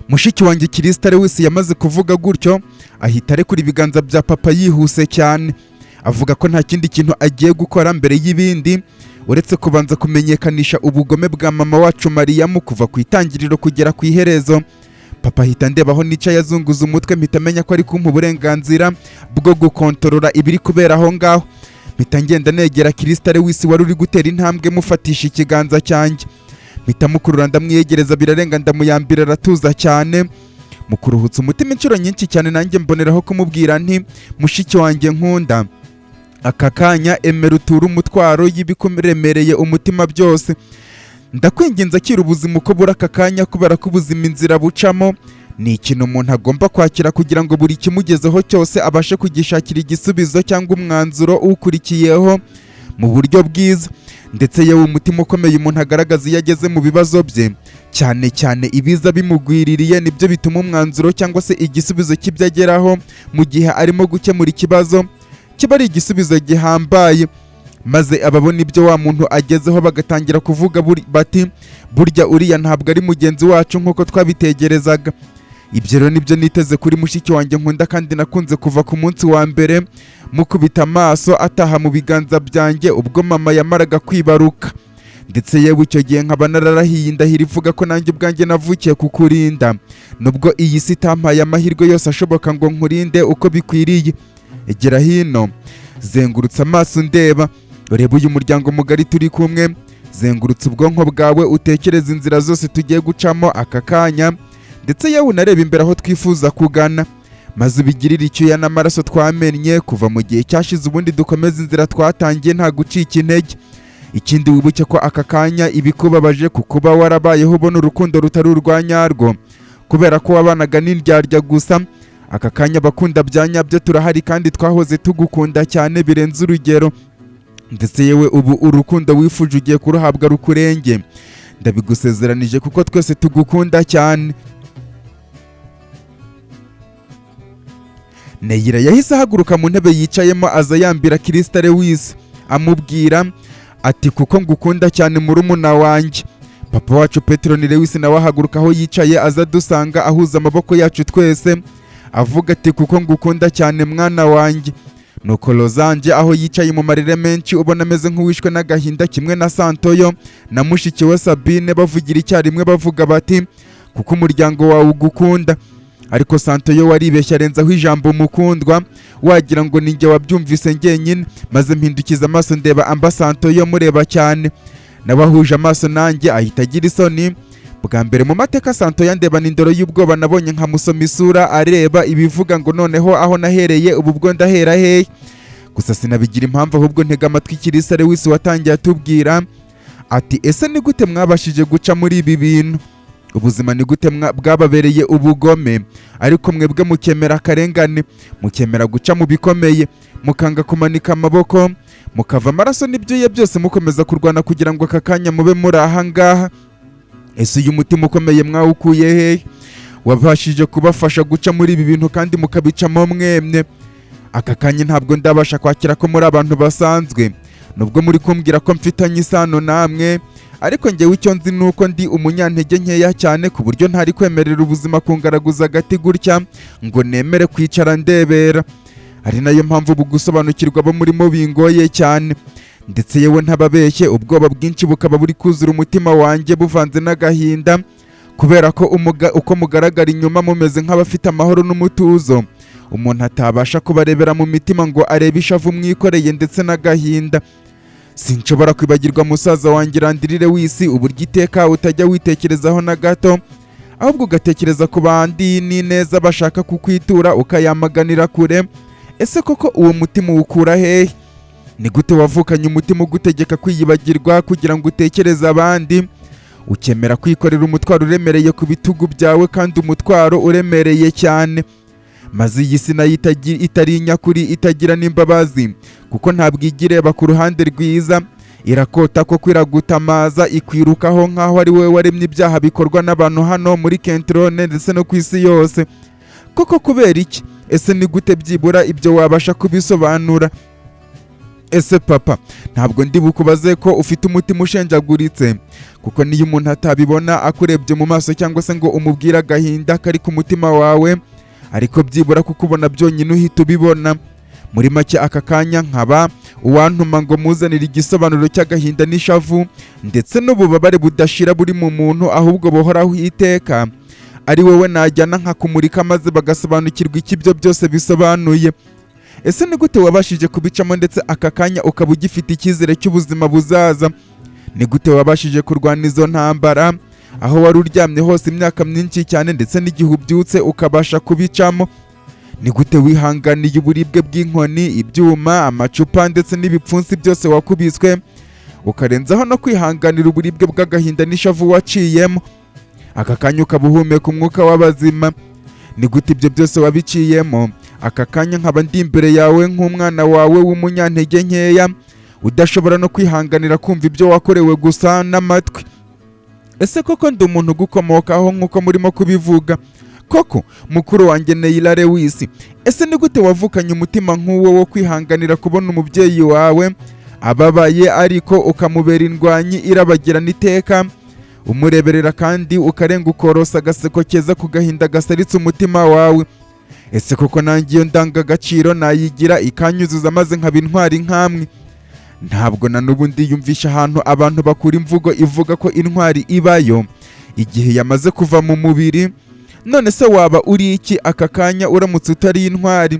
Mushiki wanjye Kirisita Lewis yamaze kuvuga gutyo, ahita arekura ibiganza bya papa yihuse cyane, avuga ko nta kindi kintu agiye gukora mbere y'ibindi uretse kubanza kumenyekanisha ubugome bwa mama wacu Mariyamu kuva ku itangiriro kugera ku iherezo. Papa ahita ndeba aho nicaye, azunguza umutwe, mpita amenya ko ari kumpa uburenganzira bwo gukontorora ibiri kubera aho ngaho. Mpita ngenda negera Kirisita Lewis wari uri gutera intambwe, mufatisha ikiganza cyanjye, mpita mukurura, ndamwiyegereza, birarenga, ndamuyambira, aratuza cyane. Mu kuruhutsa umutima inshuro nyinshi cyane, nanjye mboneraho kumubwira nti: "Mushiki wanjye nkunda, aka kanya emera uture umutwaro y'ibikuremereye umutima byose. Ndakwinginze, akira ubuzima uko buri aka kanya, kubera ko ubuzima inzira bucamo ni ikintu umuntu agomba kwakira kugira ngo buri kimugezeho cyose abashe kugishakira igisubizo cyangwa umwanzuro ukurikiyeho mu buryo bwiza. Ndetse yewe, umutima ukomeye umuntu agaragaza iyo ageze mu bibazo bye, cyane cyane ibiza bimugwiririye, nibyo bituma umwanzuro cyangwa se igisubizo cy'ibyo ageraho mu gihe arimo gukemura ikibazo kiba ari igisubizo gihambaye, maze ababona ibyo wa muntu agezeho bagatangira kuvuga bati: 'Burya uriya ntabwo ari mugenzi wacu nk'uko twabitegerezaga.' Ibyo rero nibyo niteze kuri mushiki wanjye nkunda kandi nakunze kuva ku munsi wa mbere mukubita amaso ataha mu biganza byanjye ubwo mama yamaraga kwibaruka. Ndetse yewe, icyo gihe nkaba nararahiye indahiro ivuga ko nanjye ubwanjye navukiye kukurinda, nubwo iyi si itampaye amahirwe yose ashoboka ngo nkurinde uko bikwiriye. Egera hino, zengurutse amaso ndeba, urebe uyu muryango mugari turi kumwe. Zengurutse ubwonko bwawe, utekereze inzira zose tugiye gucamo aka kanya, ndetse yewe unareba imbere aho twifuza kugana, maze ubigirire icyuya n'amaraso twamennye kuva mu gihe cyashize, ubundi dukomeze inzira twatangiye nta gucika intege. Ikindi, wibuke ko aka kanya ibikubabaje ku kuba warabayeho ubona urukundo rutari urwa nyarwo kubera ko wabanaga n'indyarya gusa, aka kanya abakunda bya nyabyo turahari kandi twahoze tugukunda cyane birenze urugero. Ndetse yewe, ubu urukundo wifuje ugiye kuruhabwa rukurenge, ndabigusezeranije, kuko twese tugukunda cyane." Neyira yahise ahaguruka mu ntebe yicayemo, aza yambira Kirisita Lewis, amubwira ati: "Kuko ngukunda cyane, murumuna wanjye." Papa wacu Peteroni Lewis nawe ahaguruka aho yicaye, aza adusanga, ahuza amaboko yacu twese, avuga ati: "Kuko ngukunda cyane, mwana wanjye." Nuko Rozanje aho yicaye mu marira menshi, ubona ameze nk'uwishwe n'agahinda, kimwe na Santoyo na mushiki we Sabine, bavugira icyarimwe bavuga bati: "Kuko umuryango wawe ugukunda." Ariko Santoyo waribeshya, arenzaho ijambo "mukundwa", wagira ngo ninjye wabyumvise njyenyine. Maze mpindukiza amaso ndeba amba Santoyo, mureba cyane, nawe ahuje amaso nanjye ahita agira isoni. Bwa mbere mu mateka Santoyo andebana indoro y'ubwoba nabonye, nkamusoma isura areba ibivuga ngo: "Noneho aho nahereye ubu bwo ndahera hehe?" Gusa sinabigira impamvu, ahubwo ntega amatwi Kirisa Lewis watangiye atubwira ati: "Ese ni gute mwabashije guca muri ibi bintu? Ubuzima ni gute bwababereye ubugome, ariko mwebwe mukemera akarengane, mukemera guca mu bikomeye, mukanga kumanika amaboko, mukava amaraso n'ibyuya byose, mukomeza kurwana kugira ngo aka kanya mube muri aha ngaha? Ese uyu mutima ukomeye mwawukuye hehe, wabashije kubafasha guca muri ibi bintu kandi mukabicamo mwemye? Aka kanya ntabwo ndabasha kwakira ko muri abantu basanzwe, nubwo muri kumbwira ko mfitanye isano namwe. Ariko ngewe icyo nzi ni uko ndi umunyantege nkeya cyane, ku buryo ntari kwemerera ubuzima kungaraguza agati gutya ngo nemere kwicara ndebera. Ari nayo mpamvu ubu gusobanukirwa abo murimo bingoye cyane. Ndetse yewe, ntababeshye, ubwoba bwinshi bukaba buri kuzura umutima wanjye buvanze n'agahinda, kubera ko uko mugaragara inyuma mumeze nk'abafite amahoro n'umutuzo, umuntu atabasha kubarebera mu mitima ngo arebe ishavu mwikoreye ndetse n'agahinda. Sinshobora kwibagirwa musaza wanjye Randirire w'isi, uburyo iteka utajya witekerezaho na gato, ahubwo ugatekereza ku bandi n'ineza bashaka kukwitura ukayamaganira kure. Ese koko uwo mutima uwukura hehe? Ni gute wavukanye umutima ugutegeka kwiyibagirwa kugira ngo utekereze abandi, ukemera kwikorera umutwaro uremereye ku bitugu byawe, kandi umutwaro uremereye cyane? Maze iyi si nayo itari inyakuri, itagira n'imbabazi, kuko ntabwo ijya ireba ku ruhande rwiza, irakota koko, iragutamaza, ikwirukaho nk'aho ari wowe waremye ibyaha bikorwa n'abantu hano muri Kentrone ndetse no ku isi yose. Koko kubera iki? Ese ni gute byibura ibyo wabasha kubisobanura?" Ese papa, ntabwo ndi bukubaze ko ufite umutima ushenjaguritse, kuko niyo umuntu atabibona akurebye mu maso cyangwa se ngo umubwire agahinda kari ku mutima wawe, ariko byibura kukubona byonyine uhita ubibona. Muri make, aka kanya nkaba uwantuma ngo muzanire igisobanuro cy'agahinda n'ishavu ndetse n'ububabare budashira buri mu muntu, ahubwo buhoraho iteka, ari wowe najyana nkakumurika, maze bagasobanukirwa icyo ibyo byose bisobanuye. Ese ni gute wabashije kubicamo, ndetse aka kanya ukaba ugifite icyizere cy'ubuzima buzaza? Ni gute wabashije kurwana izo ntambara aho wari uryamye hose imyaka myinshi cyane, ndetse n'igihe ubyutse ukabasha kubicamo? Ni gute wihanganiye uburibwe bw'inkoni, ibyuma, amacupa ndetse n'ibipfunsi byose wakubiswe, ukarenzaho no kwihanganira uburibwe bw'agahinda n'ishavu waciyemo, aka kanya ukaba uhumeka umwuka w'abazima? Ni gute ibyo byose wabiciyemo, aka kanya nkaba ndi imbere yawe nk'umwana wawe w'umunyantege nkeya, udashobora no kwihanganira kumva ibyo wakorewe gusa n'amatwi? Ese koko ndi umuntu ugukomokaho nk'uko murimo kubivuga koko, mukuru wanjye Neila Lewis? Ese ni gute wavukanye umutima nk'uwo wo kwihanganira kubona umubyeyi wawe ababaye, ariko ukamubera indwanyi irabagirana iteka, umureberera, kandi ukarenga ukorosa agaseko keza ku gahinda gasaritse umutima wawe? Ese koko nanjye iyo ndangagaciro nayigira ikanyuzuza, maze nkaba intwari nkamwe? Ntabwo na n'ubu ndiyumvisha ahantu abantu bakura imvugo ivuga ko intwari ibayo igihe yamaze kuva mu mubiri. None se waba uri iki aka kanya uramutse utari intwari?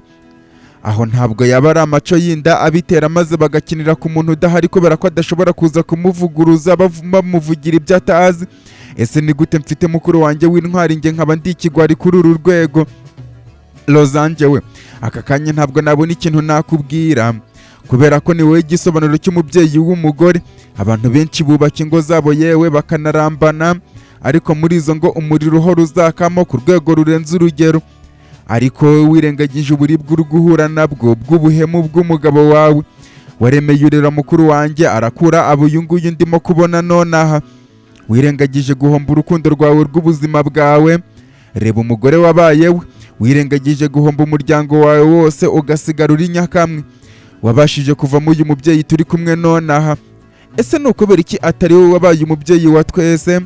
Aho ntabwo yaba ari amaco y'inda abitera, maze bagakinira ku muntu udahari kubera ko adashobora kuza kumuvuguruza, bamuvugira ibyo atazi? Ese ni gute mfite mukuru wanjye w'intwari, njye nkaba ndi ikigwari kuri uru rwego? Rozange we, aka kanya ntabwo nabona ikintu nakubwira, kubera ko ni wowe igisobanuro cy'umubyeyi w'umugore. Abantu benshi bubaka ingo zabo, yewe bakanarambana, ariko muri izo ngo umuriro uhora uzakamo ku rwego rurenze urugero. Ariko wowe wirengagije uburibwe uri guhura nabwo bw'ubuhemu bw'umugabo wawe, waremeye urera mukuru wanjye arakura aba uyu nguyu ndimo kubona nonaha. Wirengagije guhomba urukundo rwawe rw'ubuzima bwawe, reba umugore wabaye we. Wirengagije guhomba umuryango wawe wose, ugasigara uri nyakamwe. Wabashije kuvamo uyu mubyeyi turi kumwe nonaha. Ese ni ukubera iki atari wowe wabaye umubyeyi wa twese,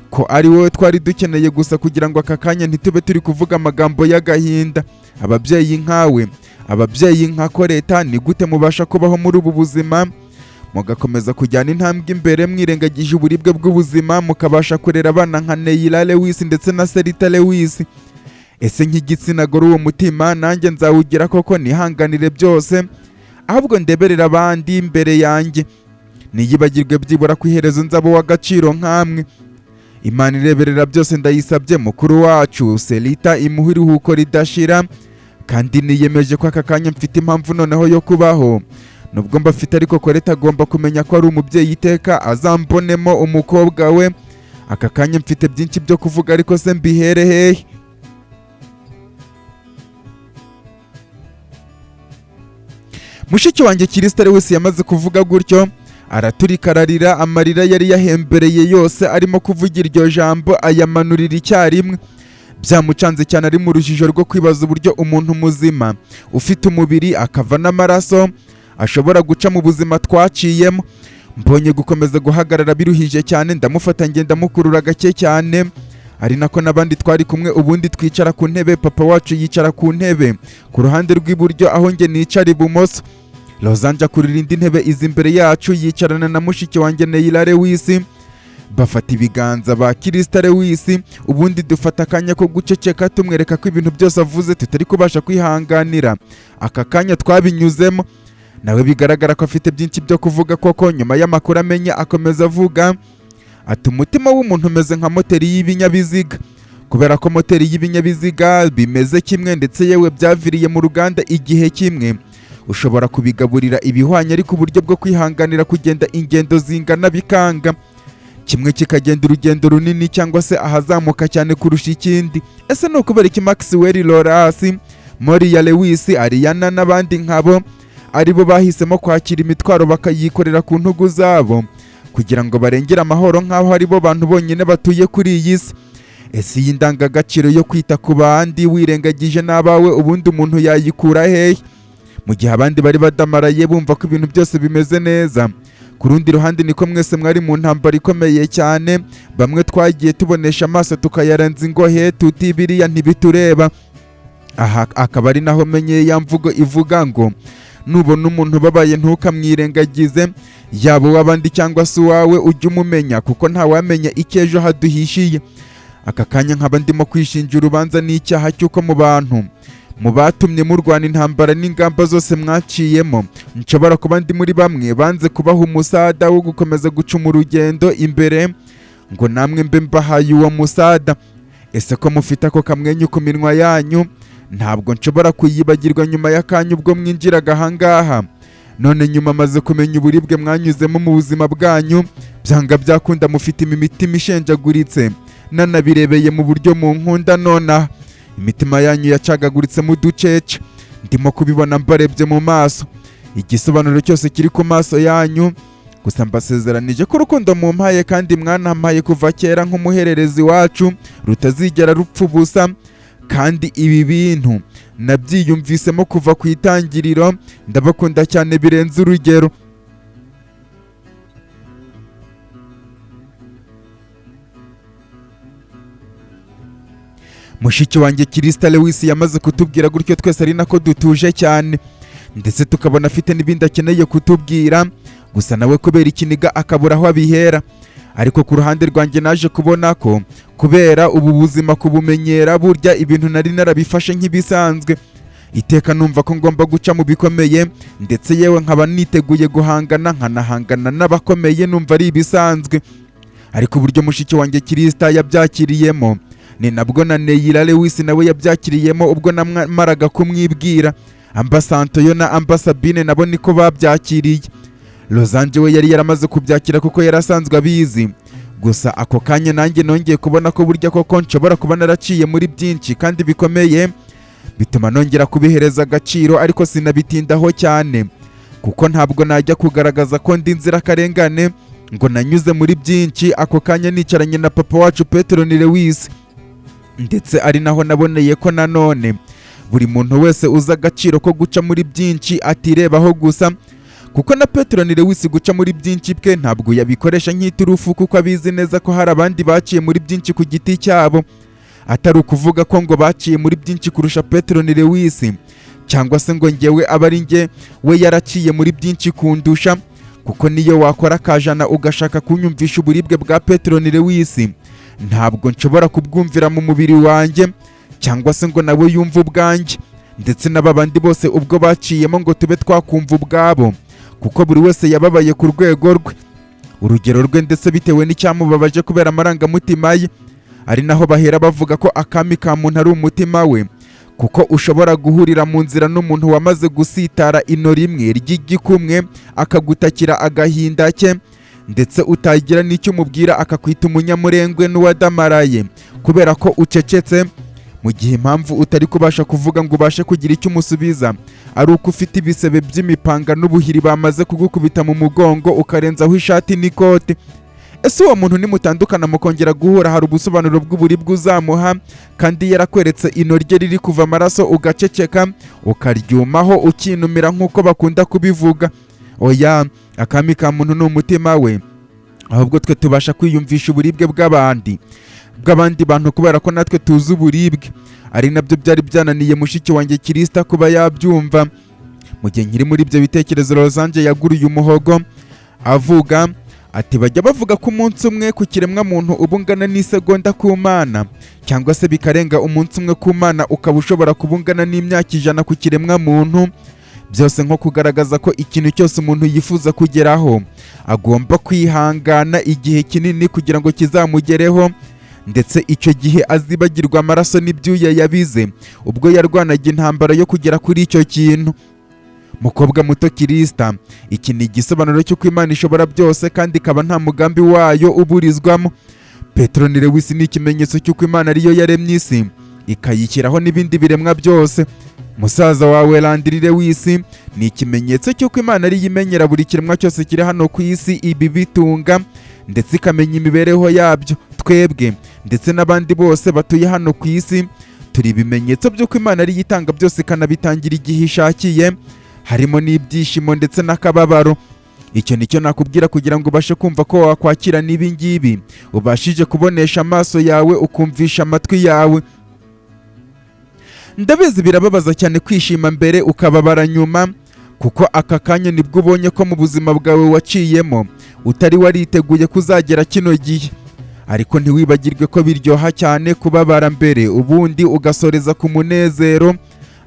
ko ari wowe twari dukeneye gusa kugira ngo aka kanya ntitube turi kuvuga amagambo y'agahinda? Ababyeyi nkawe, ababyeyi nka Koreta, ni gute mubasha kubaho muri ubu buzima, mugakomeza kujyana intambwe imbere mwirengagije uburibwe bw'ubuzima, mukabasha kurera abana nka Neila Lewis ndetse na Serita Lewis? Ese nk'igitsina gore, uwo mutima nanjye nzawugira koko, nihanganire byose, ahubwo ndeberera abandi imbere yanjye, niyibagirwe byibura ku iherezo nzaba uw'agaciro nkamwe? Imana ireberera byose, ndayisabye mukuru wacu Selita, imuha iruhuko ridashira. Kandi niyemeje ko aka kanya mfite impamvu noneho yo kubaho, nubwo mbafite, ariko Koreta agomba kumenya ko ari umubyeyi iteka azambonemo umukobwa we. Aka kanya mfite byinshi byo kuvuga, ariko se mbihere hehe? Mushiki wanjye Kirisita wese yamaze kuvuga gutyo, araturika ararira. Amarira yari yahembereye yose arimo kuvuga iryo jambo ayamanurira icyarimwe. Byamucanze cyane, ari mu rujijo rwo kwibaza uburyo umuntu muzima ufite umubiri akava n'amaraso ashobora guca mu buzima twaciyemo. Mbonye gukomeza guhagarara biruhije cyane, ndamufata ngenda mukurura gake cyane, ari nako n'abandi twari kumwe, ubundi twicara ku ntebe. Papa wacu yicara ku ntebe ku ruhande rw'iburyo, aho njye nicara ibumoso. Rozanje akurira indi ntebe iza imbere yacu, yicarana na mushiki wanjye Neila Lewis, bafata ibiganza ba Kirisita Lewis, ubundi dufata akanya ko guceceka, tumwereka ko ibintu byose avuze tutari kubasha kwihanganira aka kanya twabinyuzemo. Nawe bigaragara ko afite byinshi byo kuvuga koko. Nyuma y'amakuru amenya, akomeza avuga ati: "Umutima w'umuntu umeze nka moteri y'ibinyabiziga, kubera ko moteri y'ibinyabiziga bimeze kimwe, ndetse yewe byaviriye mu ruganda igihe kimwe, ushobora kubigaburira ibihwanye, ariko uburyo bwo kwihanganira kugenda ingendo zingana bikanga, kimwe kikagenda urugendo runini cyangwa se ahazamuka cyane kurusha ikindi. Ese ni ukubera iki Maxwell Loras, Moria Lewis, Ariana n'abandi nkabo aribo bahisemo kwakira imitwaro bakayikorera ku ntugu zabo kugira ngo barengere amahoro, nk'aho ari bo bantu bonyine batuye kuri iyi si? Ese iyi ndangagaciro yo kwita ku bandi wirengagije n'abawe, ubundi umuntu yayikura hehe?" Mu gihe abandi bari badamaraye bumva ko ibintu byose bimeze neza, ku rundi ruhande niko mwese mwari mu ntambara ikomeye cyane. Bamwe twagiye tubonesha amaso tukayarenza ingohe, tuti biriya ntibitureba. Aha akaba ari naho menye ya mvugo ivuga ngo nubona umuntu ubabaye ntukamwirengagize, yaba uw'abandi cyangwa se uwawe, ujye umumenya kuko ntawamenya icyo ejo haduhishiye. Aka kanya nkaba ndimo kwishinja urubanza n'icyaha cy'uko mu bantu mu batumye murwana intambara n'ingamba zose mwaciyemo, nshobora kuba ndi muri bamwe banze kubaha umusada wo gukomeza gucuma urugendo imbere ngo namwe mbe mbahaye uwo musada. Ese ko mufite ako kamwenyu ku minwa yanyu, ntabwo nshobora kuyibagirwa nyuma y'akanya ubwo mwinjiraga ahangaha. None nyuma maze kumenya uburibwe mwanyuzemo mu buzima bwanyu, byanga byakunda mufite imitima ishenjaguritse, nanabirebeye mu buryo mu nkunda nonaha imitima yanyu yacagaguritse mu ducece. Ndimo kubibona mbarebye mu maso, igisobanuro cyose kiri ku maso yanyu. Gusa mbasezeranije ko urukundo mumpaye kandi mwanampaye kuva kera nk'umuhererezi wacu rutazigera rupfa ubusa, kandi ibi bintu nabyiyumvisemo kuva ku itangiriro. Ndabakunda cyane birenze urugero. Mushiki wanjye Kirista Lewis yamaze kutubwira gutyo, twese ari nako dutuje cyane, ndetse tukabona afite n'ibindi akeneye kutubwira, gusa nawe kubera ikiniga akabura aho abihera. Ariko ku ruhande rwanjye naje kubona ko kubera ubu buzima kubumenyera, burya ibintu nari narabifashe nk'ibisanzwe. Iteka numva ko ngomba guca mu bikomeye, ndetse yewe nkaba niteguye guhangana nkanahangana n'abakomeye, numva ari ibisanzwe. Ariko uburyo mushiki wanjye Kirista yabyakiriyemo ni nabwo na Neyira Lewis nawe yabyakiriyemo ubwo namaraga kumwibwira. Amba Santoyo na Amba Sabine nabo niko babyakiriye. Rozanje we yari yaramaze kubyakira kuko yari asanzwe abizi. Gusa ako kanya nanjye nongeye kubona ko burya koko nshobora kuba naraciye muri byinshi kandi bikomeye, bituma nongera kubihereza agaciro, ariko sinabitindaho cyane kuko ntabwo najya kugaragaza ko ndi inzirakarengane ngo nanyuze muri byinshi. Ako kanya nicaranye na papa wacu Petero ni Lewis, ndetse ari naho naboneye ko nanone buri muntu wese uzi agaciro ko guca muri byinshi atirebaho gusa, kuko na Petero ni Lewis guca muri byinshi bwe ntabwo yabikoresha nk'iturufu, kuko abizi neza ko hari abandi baciye muri byinshi ku giti cyabo, atari ukuvuga ko ngo baciye muri byinshi kurusha Petero ni Lewis, cyangwa se ngo njyewe abe ari njye we yaraciye muri byinshi kundusha, kuko niyo wakora akajana ugashaka kunyumvisha uburibwe bwa Petero ni Lewis, ntabwo nshobora kubwumvira mu mubiri wanjye, cyangwa se ngo nawe yumve ubwanjye, ndetse n'aba bandi bose ubwo baciyemo ngo tube twakumva ubwabo, kuko buri wese yababaye ku rwego rwe, urugero rwe, ndetse bitewe n'icyamubabaje kubera amarangamutima ye. Ari naho bahera bavuga ko akami ka muntu ari umutima we, kuko ushobora guhurira mu nzira n'umuntu wamaze gusitara ino rimwe ry'igikumwe akagutakira agahinda ke, ndetse utagira n'icyo umubwira akakwita umunyamurengwe n'uwadamaraye kubera ko ucecetse, mu gihe impamvu utari kubasha kuvuga ngo ubashe kugira icyo umusubiza ari uko ufite ibisebe by'imipanga n'ubuhiri bamaze kugukubita mu mugongo ukarenzaho ishati n'ikote. Ese uwo muntu nimutandukana mukongera guhura hari ubusobanuro bw'uburibwe uzamuha, kandi yarakweretse ino rye riri kuva amaraso ugaceceka ukaryumaho ukinumira nk'uko bakunda kubivuga? Oya, akami ka muntu ni umutima we. Ahubwo twe tubasha kwiyumvisha uburibwe bw'abandi bantu kubera ko natwe tuzi uburibwe. Ari nabyo byari byananiye mushiki wanjye Kirista kuba yabyumva. Mu gihe nkiri muri ibyo bitekerezo, Rozanje yaguruye umuhogo avuga ati bajya bavuga ko umunsi umwe ku kiremwa muntu uba ungana n'isegonda ku Mana, cyangwa se bikarenga umunsi umwe ku Mana ukaba ushobora kuba ungana n'imyaka 100 ku kiremwa muntu. Byose nko kugaragaza ko ikintu cyose umuntu yifuza kugeraho agomba kwihangana igihe kinini kugira ngo kizamugereho, ndetse icyo gihe azibagirwa amaraso n'ibyuya yabize ubwo yarwanaga intambara yo kugera kuri icyo kintu. Mukobwa muto Kirista, iki ni igisobanuro cy'uko Imana ishobora byose kandi ikaba nta mugambi wayo uburizwamo. Petero ni Lewis ni ikimenyetso cy'uko Imana ariyo yaremye isi ikayishyiraho n'ibindi biremwa byose. Musaza wawe Landry Lewis ni ikimenyetso cy'uko Imana ariyo imenyera buri kiremwa cyose kiri hano ku isi ibibitunga, ndetse ikamenya imibereho yabyo. Twebwe ndetse n'abandi bose batuye hano ku isi turi ibimenyetso by'uko Imana ariyo itanga byose ikanabitangira igihe ishakiye. Harimo n'ibyishimo ndetse n'akababaro. Icyo nicyo nakubwira kugira ngo ubashe kumva ko wakwakira n'ibi ngibi ubashije kubonesha amaso yawe, ukumvisha amatwi yawe. Ndabizi birababaza cyane kwishima mbere ukababara nyuma, kuko aka kanya nibwo ubonye ko mu buzima bwawe waciyemo utari wariteguye kuzagera kino gihe. Ariko ntiwibagirwe ko biryoha cyane kubabara mbere, ubundi ugasoreza ku munezero,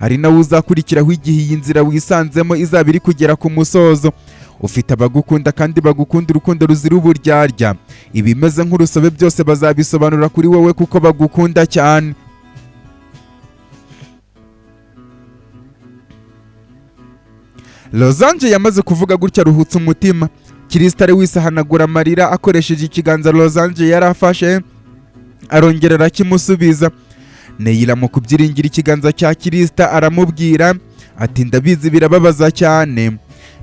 ari nawo uzakurikiraho igihe iyi nzira wisanzemo izaba iri kugera ku musozo. Ufite abagukunda kandi bagukunda urukundo ruzira uburyarya. Ibimeze nk'urusobe byose bazabisobanura kuri wowe kuko bagukunda cyane. Losange yamaze kuvuga gutya aruhutse umutima. Kirisita Lewis ahanagura amarira akoresheje ikiganza Losange yari afashe, arongera arakimusubiza. Neyira mu kubyiringira ikiganza cya Kirisita aramubwira ati: "Ndabizi birababaza cyane,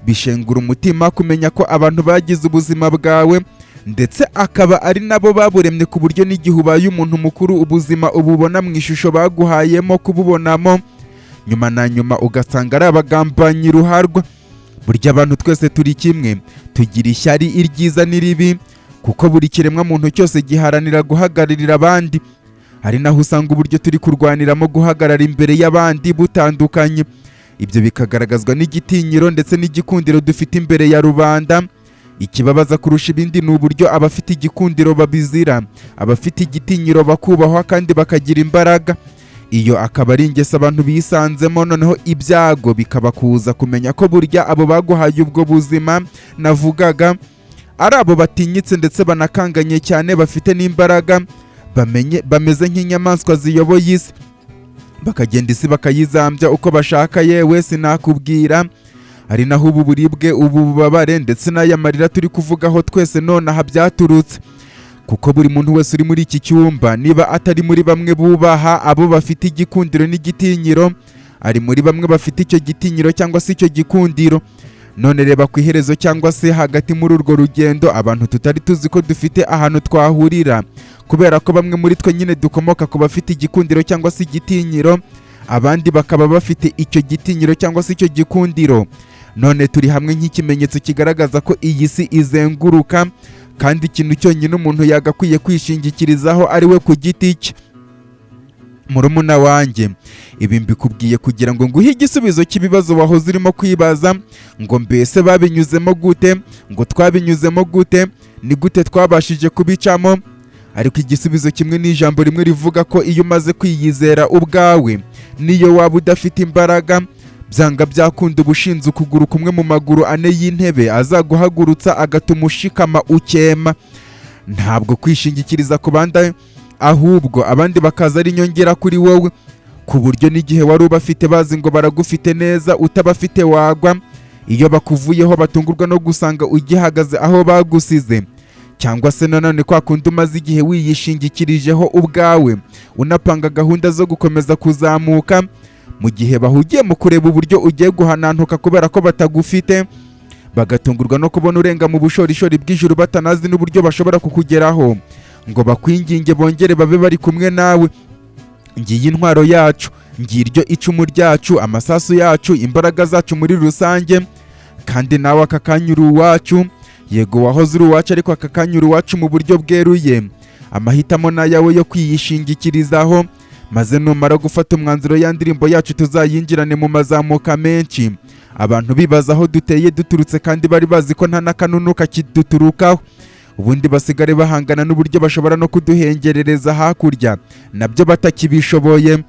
bishengura umutima kumenya ko abantu bagize ubuzima bwawe, ndetse akaba ari nabo baburemye, ku buryo n'igihe ubaye umuntu mukuru ubuzima ububona mu ishusho baguhayemo kububonamo, nyuma na nyuma ugasanga ari abagambanyi ruharwa. Burya abantu twese turi kimwe, tugira ishyari iryiza n'iribi, kuko buri kiremwa muntu cyose giharanira guhagararira abandi. Hari naho usanga uburyo turi kurwaniramo guhagarara imbere y'abandi butandukanye. Ibyo bikagaragazwa n'igitinyiro ndetse n'igikundiro dufite imbere ya rubanda. Ikibabaza kurusha ibindi ni uburyo abafite igikundiro babizira, abafite igitinyiro bakubahwa kandi bakagira imbaraga. Iyo akaba ari ingeso abantu bisanzemo, noneho ibyago bikabakuza kumenya ko burya abo baguhaye ubwo buzima navugaga ari abo batinyitse ndetse banakanganye cyane, bafite n'imbaraga, bamenye bameze nk'inyamaswa ziyoboye isi, bakagenda isi bakayizambya uko bashaka. Yewe sinakubwira, ari naho ubu buribwe, ubu bubabare ndetse n'aya marira turi kuvugaho twese nonaha byaturutse. Kuko buri muntu wese uri muri iki cyumba, niba atari muri bamwe bubaha abo bafite igikundiro n'igitinyiro, ari muri bamwe bafite icyo gitinyiro cyangwa se icyo gikundiro. None reba ku iherezo cyangwa se hagati muri urwo rugendo, abantu tutari tuzi ko dufite ahantu twahurira, kubera ko bamwe muri twe nyine dukomoka ku bafite igikundiro cyangwa se igitinyiro, abandi bakaba bafite icyo gitinyiro cyangwa se icyo gikundiro. None turi hamwe nk'ikimenyetso kigaragaza ko iyi si izenguruka, kandi ikintu cyonyine umuntu yagakwiye kwishingikirizaho ari we ku giti cye. Murumuna wanjye, ibi mbikubwiye kugira ngo nguhe igisubizo cy'ibibazo wahoze urimo kwibaza ngo mbese babinyuzemo gute, ngo twabinyuzemo gute, ni gute twabashije kubicamo? Ariko igisubizo kimwe ni ijambo rimwe rivuga ko iyo umaze kwiyizera ubwawe, niyo waba udafite imbaraga, byanga byakunda uba ushinze ukuguru kumwe mu maguru ane y'intebe azaguhagurutsa agatuma ushikama ukema. Ntabwo kwishingikiriza ku bandi, ahubwo abandi bakaza ari inyongera kuri wowe, ku buryo n'igihe wari ubafite bazi ngo baragufite neza, utabafite wagwa, iyo bakuvuyeho batungurwa no gusanga ugihagaze aho bagusize. Cyangwa se nanone kwa kundi umaze igihe wiyishingikirijeho ubwawe, unapanga gahunda zo gukomeza kuzamuka, mu gihe bahugiye mu kureba uburyo ugiye guhanantuka kubera ko batagufite, bagatungurwa no kubona urenga mu bushorishori bw'ijuru, batanazi n'uburyo bashobora kukugeraho ngo bakwinginge bongere babe bari kumwe nawe. Ngiyi intwaro yacu, ngiryo icumu ryacu, amasasu yacu, imbaraga zacu muri rusange. Kandi nawe aka kanya uri uwacu. Yego wahoze uri uwacu, ariko aka kanya uri uwacu mu buryo bweruye. Amahitamo ni ayawe yo kwiyishingikirizaho, maze numara gufata umwanzuro, ya ndirimbo yacu tuzayinjirane mu mazamuka menshi, abantu bibaza aho duteye duturutse kandi bari bazi ko nta n'akanunu kakiduturukaho. Ubundi basigare bahangana n'uburyo bashobora no kuduhengerereza hakurya, nabyo batakibishoboye.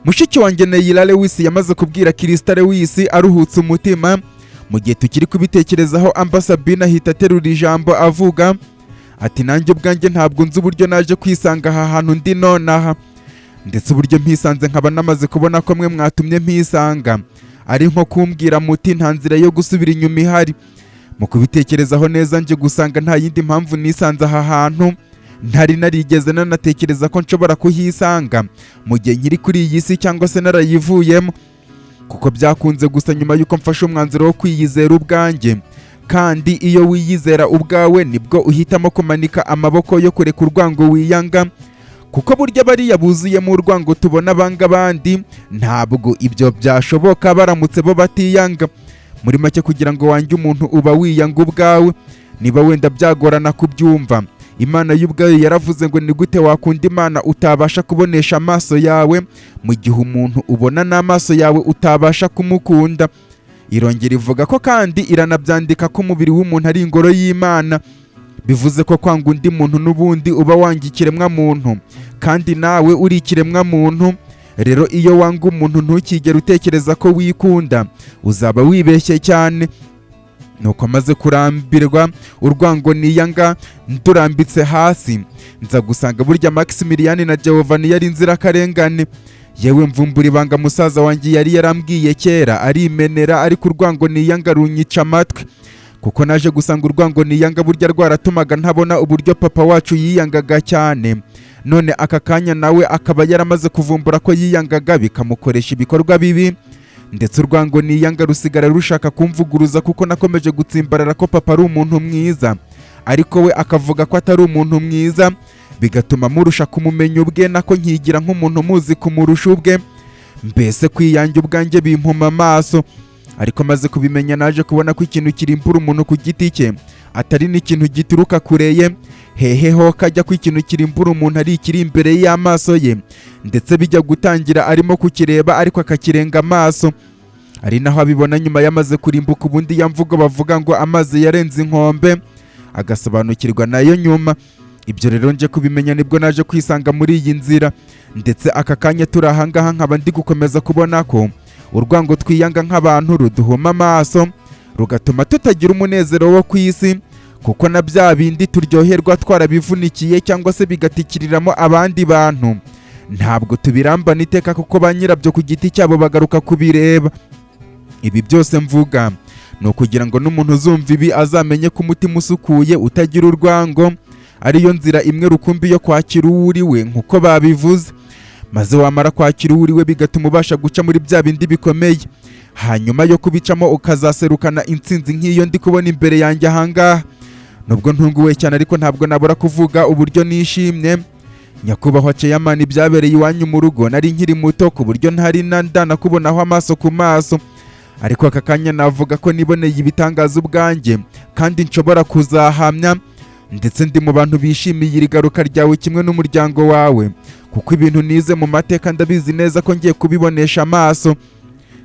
Mushiki wanjye Neyira Lewis yamaze kubwira Kirisita Lewis aruhutse umutima. Mu gihe tukiri kubitekerezaho, Amba Sabine ahita aterura ijambo avuga ati: "Nanjye ubwanjye ntabwo nzi uburyo naje kwisanga aha hantu ndi nonaha, ndetse uburyo mpisanze nkaba namaze kubona ko mwe mwatumye mpisanga, ari nko kumbwira muti nta nzira yo gusubira inyuma ihari. Mu kubitekerezaho neza, nje gusanga nta yindi mpamvu nisanze aha hantu ntari narigeze nanatekereza ko nshobora kuhisanga mu gihe nkiri kuri iyi si cyangwa se narayivuyemo, kuko byakunze gusa nyuma y'uko mfashe umwanzuro wo kwiyizera ubwanjye Kandi iyo wiyizera ubwawe, nibwo uhitamo kumanika amaboko yo kureka urwango wiyanga, kuko burya bariya buzuyemo urwango tubona banga abandi, ntabwo ibyo byashoboka baramutse bo batiyanga. Muri make, kugira ngo wange umuntu uba wiyanga ubwawe. Niba wenda byagorana kubyumva, Imana y'ubwayo yaravuze ngo: "Ni gute wakunda Imana utabasha kubonesha amaso yawe, mu gihe umuntu ubona n'amaso yawe utabasha kumukunda?" Irongera ivuga ko kandi iranabyandika ko umubiri w'umuntu ari ingoro y'Imana. Bivuze ko kwanga undi muntu n'ubundi uba wanga ikiremwa muntu, kandi nawe uri ikiremwa muntu. Rero iyo wanga umuntu, ntukigere utekereza ko wikunda, uzaba wibeshye cyane. Nuko amaze kurambirwa urwango niyanga, ndurambitse hasi, nza gusanga burya Maximilian na Giovanni yari inzirakarengane. Yewe, mvumbura ibanga musaza wanjye yari yarambwiye kera arimenera, ariko urwango niyanga runyica amatwi, kuko naje gusanga urwango niyanga burya rwaratumaga ntabona uburyo papa wacu yiyangaga cyane. None aka kanya nawe akaba yaramaze kuvumbura ko yiyangaga, bikamukoresha ibikorwa bibi. Ndetse urwango niyanga rusigara rushaka kumvuguruza, kuko nakomeje gutsimbarara ko papa ari umuntu mwiza, ariko we akavuga ko atari umuntu mwiza, bigatuma murusha kumumenya ubwe, nako nkigira nk'umuntu muzi kumurusha ubwe. Mbese kwiyange ubwanjye bimpuma amaso. Ariko maze kubimenya, naje kubona ko ikintu kirimbura umuntu ku giti cye atari n'ikintu gituruka kure ye hehe ho kajya, ko ikintu kirimbura umuntu ari ikiri imbere y'amaso ye, ndetse bijya gutangira arimo kukireba ariko akakirenga amaso, ari naho abibona nyuma yamaze kurimbuka. Ubundi ya mvugo bavuga ngo amazi yarenze inkombe, agasobanukirwa nayo nyuma. Ibyo rero nje kubimenya nibwo naje kwisanga muri iyi nzira. Ndetse aka kanya turi ahangaha, nkaba ndi gukomeza kubona ko urwango twiyanga nk'abantu ruduhuma amaso, rugatuma tutagira umunezero wo ku isi, kuko na bya bindi turyoherwa twarabivunikiye cyangwa se bigatikiriramo abandi bantu, ntabwo tubirambana iteka, kuko ba nyirabyo ku giti cyabo bagaruka kubireba. Ibi byose mvuga ni ukugira ngo n'umuntu uzumva ibi azamenye ko umutima usukuye utagira urwango ariyo nzira imwe rukumbi yo kwakira uwo uri we, nk'uko babivuze. Maze wamara kwakira uwo uri we, bigatuma ubasha guca muri bya bindi bikomeye, hanyuma yo kubicamo ukazaserukana intsinzi nk'iyo ndi kubona imbere yanjye ahangaha. Nubwo ntunguwe cyane, ariko ntabwo nabura kuvuga uburyo nishimye. Nyakubahwa chairman, byabereye iwanyu mu rugo nari nkiri muto, ku buryo ntari ndanakubonaho amaso ku maso, ariko aka kanya navuga ko niboneye ibitangaza ubwanjye kandi nshobora kuzahamya. Ndetse ndi mu bantu bishimiye iri garuka ryawe kimwe n'umuryango wawe, kuko ibintu nize mu mateka ndabizi neza ko ngiye kubibonesha amaso.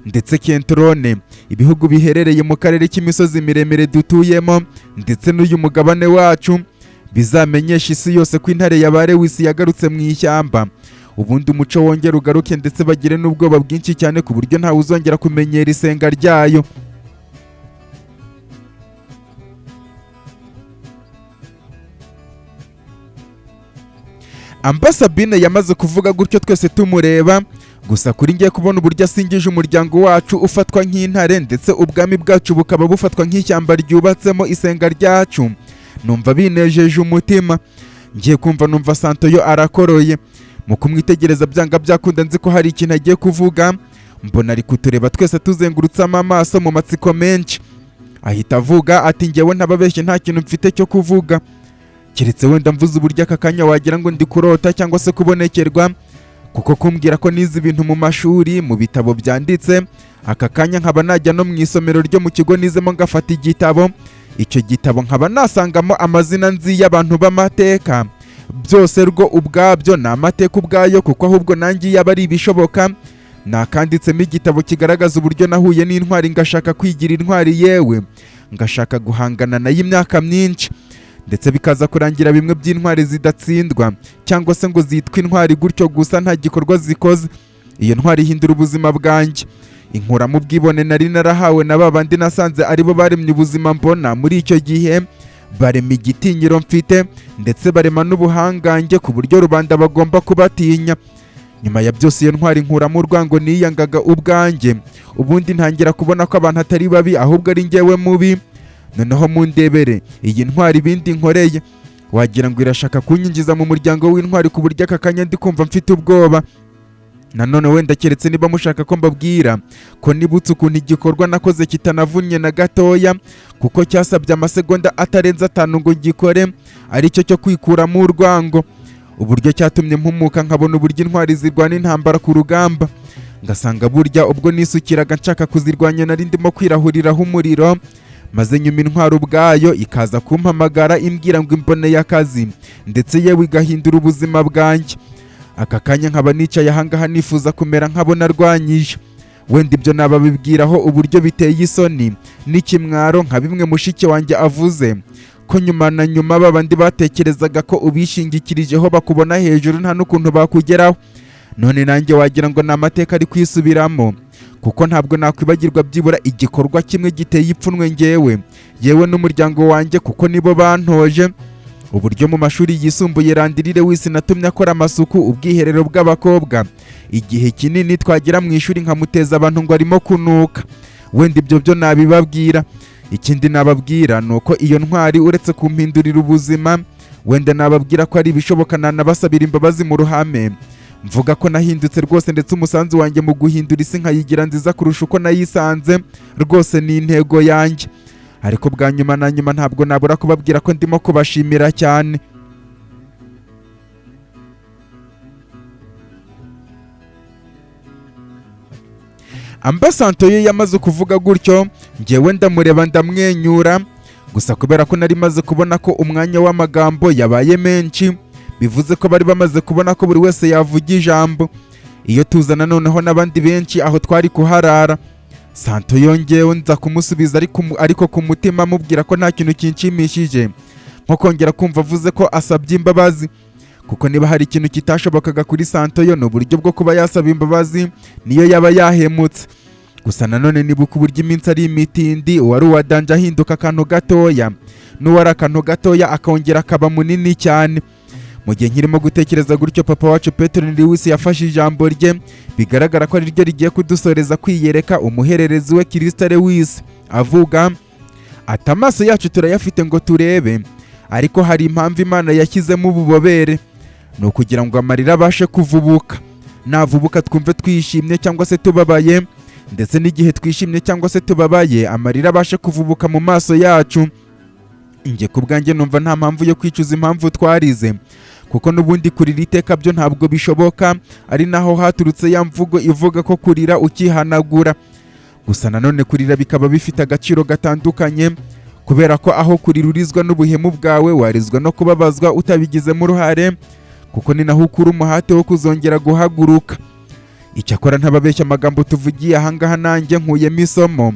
Ndetse Kentrone, ibihugu biherereye mu karere k'imisozi miremire dutuyemo ndetse n'uyu mugabane wacu, bizamenyesha isi yose ko intare ya ba Lewis yagarutse mu ishyamba. Ubundi umuco wongera ugaruke, ndetse bagire n'ubwoba bwinshi cyane, ku buryo ntawe uzongera kumenyera isenga ryayo. Ambasabine yamaze kuvuga gutyo twese tumureba. Gusa kuri ngiye kubona uburyo asingije umuryango wacu ufatwa nk'intare, ndetse ubwami bwacu bukaba bufatwa nk'ishyamba ryubatsemo isenga ryacu, numva binejeje umutima. Ngiye kumva numva Santoyo arakoroye. Mu kumwitegereza, byanga byakunda nzi ko hari ikintu agiye kuvuga. Mbona ari kutureba twese tuzengurutsamo amaso mu matsiko menshi. Ahita avuga ati: "Ngewe ntababeshye, nta kintu mfite cyo kuvuga, keretse wenda mvuze uburyo aka kanya wagira ngo ndi kurota cyangwa se kubonekerwa, kuko kumbwira ko nize ibintu mu mashuri, mu bitabo byanditse, aka kanya nkaba najya no mu isomero ryo mu kigo nizemo ngafata igitabo, icyo gitabo nkaba nasangamo amazina nzi y'abantu b'amateka, byose rwo ubwabyo ni amateka ubwayo, kuko ahubwo nanjye iyo aba ari ibishoboka nakanditsemo igitabo kigaragaza uburyo nahuye n'intwari, ngashaka kwigira intwari, yewe ngashaka guhangana nayo imyaka myinshi, ndetse bikaza kurangira bimwe by'intwari zidatsindwa cyangwa se ngo zitwe intwari gutyo gusa nta gikorwa zikoze. Iyo ntwari ihindura ubuzima bwanjye, inkuramo ubwibone nari narahawe na ba bandi nasanze aribo baremye ubuzima mbona muri icyo gihe, barema igitinyiro mfite, ndetse barema n'ubuhangange ku buryo rubanda bagomba kubatinya. Nyuma ya byose, iyo ntwari nkuramo urwango niyangaga ubwanjye, ubundi ntangira kubona ko abantu atari babi, ahubwo ari njyewe mubi. Noneho mundebere iyi ntwari ibindi nkoreye, wagira ngo irashaka kunyinjiza mu muryango w'intwari, ku buryo aka kanya ndi kumva mfite ubwoba." Nanone wenda keretse niba mushaka ko mbabwira ko nibutse ukuntu igikorwa nakoze kitanavunnye na gatoya, kuko cyasabye amasegonda atarenze 5 ngo ngikore, aricyo cyo kwikuramo urwango. Uburyo cyatumye mpumuka nkabona uburyo intwari zirwana intambara ku rugamba, ngasanga burya ubwo nisukiraga nshaka kuzirwanya nari ndimo kwirahuriraho umuriro, maze nyuma intwaro ubwayo ikaza kumpamagara imbwira ngo imboneye akazi, ndetse yewe igahindura ubuzima bwanjye. Aka kanya nkaba nicaye ahangaha nifuza kumera nk'abo narwanyije. Wenda ibyo nababibwiraho uburyo biteye isoni n'ikimwaro, nka bimwe mushiki wanjye avuze ko nyuma na nyuma babandi batekerezaga ko ubishingikirijeho bakubona hejuru nta n'ukuntu bakugeraho. None nanjye wagira ngo ni amateka ari kwisubiramo, kuko ntabwo nakwibagirwa byibura igikorwa kimwe giteye ipfunwe ngewe yewe n'umuryango wanjye, kuko nibo bantoje. Uburyo mu mashuri yisumbuye Landry Lewis natumye akora amasuku ubwiherero bw'abakobwa, igihe kinini twagera mu ishuri nkamuteza abantu ngo arimo kunuka. Wenda ibyo byo nabibabwira. Ikindi nababwira ni uko iyo ntwari uretse kumpindurira ubuzima, wenda nababwira ko ari ibishoboka nanabasabira imbabazi mu ruhame, mvuga ko nahindutse rwose, ndetse umusanzu wanjye mu guhindura isi nkayigira nziza kurusha uko nayisanze rwose ni intego yanjye. Ariko bwa nyuma na nyuma ntabwo nabura kubabwira ko ndimo kubashimira cyane. Ambasanto ye yamaze kuvuga gutyo, ngewe ndamureba ndamwenyura gusa, kubera ko nari maze kubona ko umwanya w'amagambo yabaye menshi, bivuze ko bari bamaze kubona ko buri wese yavuga ijambo. Iyo tuzana noneho n'abandi benshi aho twari kuharara. Santo yongewe nza kumusubiza, ariko ku mutima amubwira ko nta kintu kinshimishije nko kongera kumva avuze ko asabye imbabazi, kuko niba hari ikintu kitashobokaga kuri Santo yo ni uburyo bwo kuba yasaba imbabazi niyo yaba yahemutse. Gusa nanone nibuka uburyo iminsi ari imitindi, uwari uwa danje ahinduka akantu gatoya, n'uwari akantu gatoya akongera akaba munini cyane. Mu gihe nkirimo gutekereza gutyo, papa wacu Petero Lewis yafashe ijambo rye, bigaragara ko ariryo rigiye kudusoreza kwiyereka umuhererezi we Kirista Lewis, avuga ati: amaso yacu turayafite ngo turebe, ariko hari impamvu Imana yashyizemo ububobere, ni ukugira ngo amarira abashe kuvubuka. Navubuka twumve twishimye cyangwa se tubabaye, ndetse n'igihe twishimye cyangwa se tubabaye amarira abashe kuvubuka mu maso yacu. Njye ku bwanjye numva nta mpamvu yo kwicuza impamvu twarize, kuko n'ubundi kurira iteka byo ntabwo bishoboka, ari naho haturutse ya mvugo ivuga ko kurira ukihanagura. Gusa nanone kurira bikaba bifite agaciro gatandukanye, kubera ko aho kurira urizwa n'ubuhemu bwawe, warizwa no kubabazwa utabigizemo uruhare, kuko ni naho ukura umuhate wo kuzongera guhaguruka. Icyakora ntababeshya, amagambo tuvugiye ahangaha nanjye nkuyemo isomo,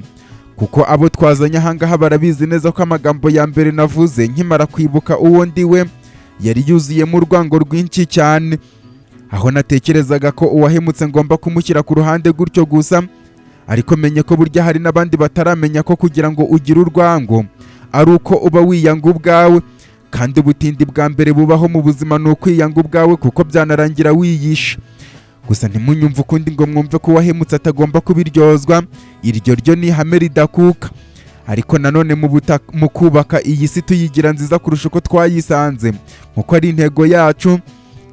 kuko abo twazanye ahangaha barabizi neza ko amagambo ya mbere navuze nkimara kwibuka uwo ndiwe yari yuzuyemo urwango rwinshi cyane, aho natekerezaga ko uwahemutse ngomba kumushyira ku ruhande gutyo gusa. Ariko menye ko burya hari n'abandi bataramenya ko kugira ngo ugire urwango ari uko uba wiyanga ubwawe, kandi ubutindi bwa mbere bubaho mu buzima ni ukwiyanga ubwawe, kuko byanarangira wiyishe. Gusa ntimunyumve ukundi ngo mwumve ko uwahemutse atagomba kubiryozwa, iryo ryo ni ihame ridakuka. Ariko nanone mu kubaka iyi si tuyigira nziza kurusha uko twayisanze, nkuko ari intego yacu,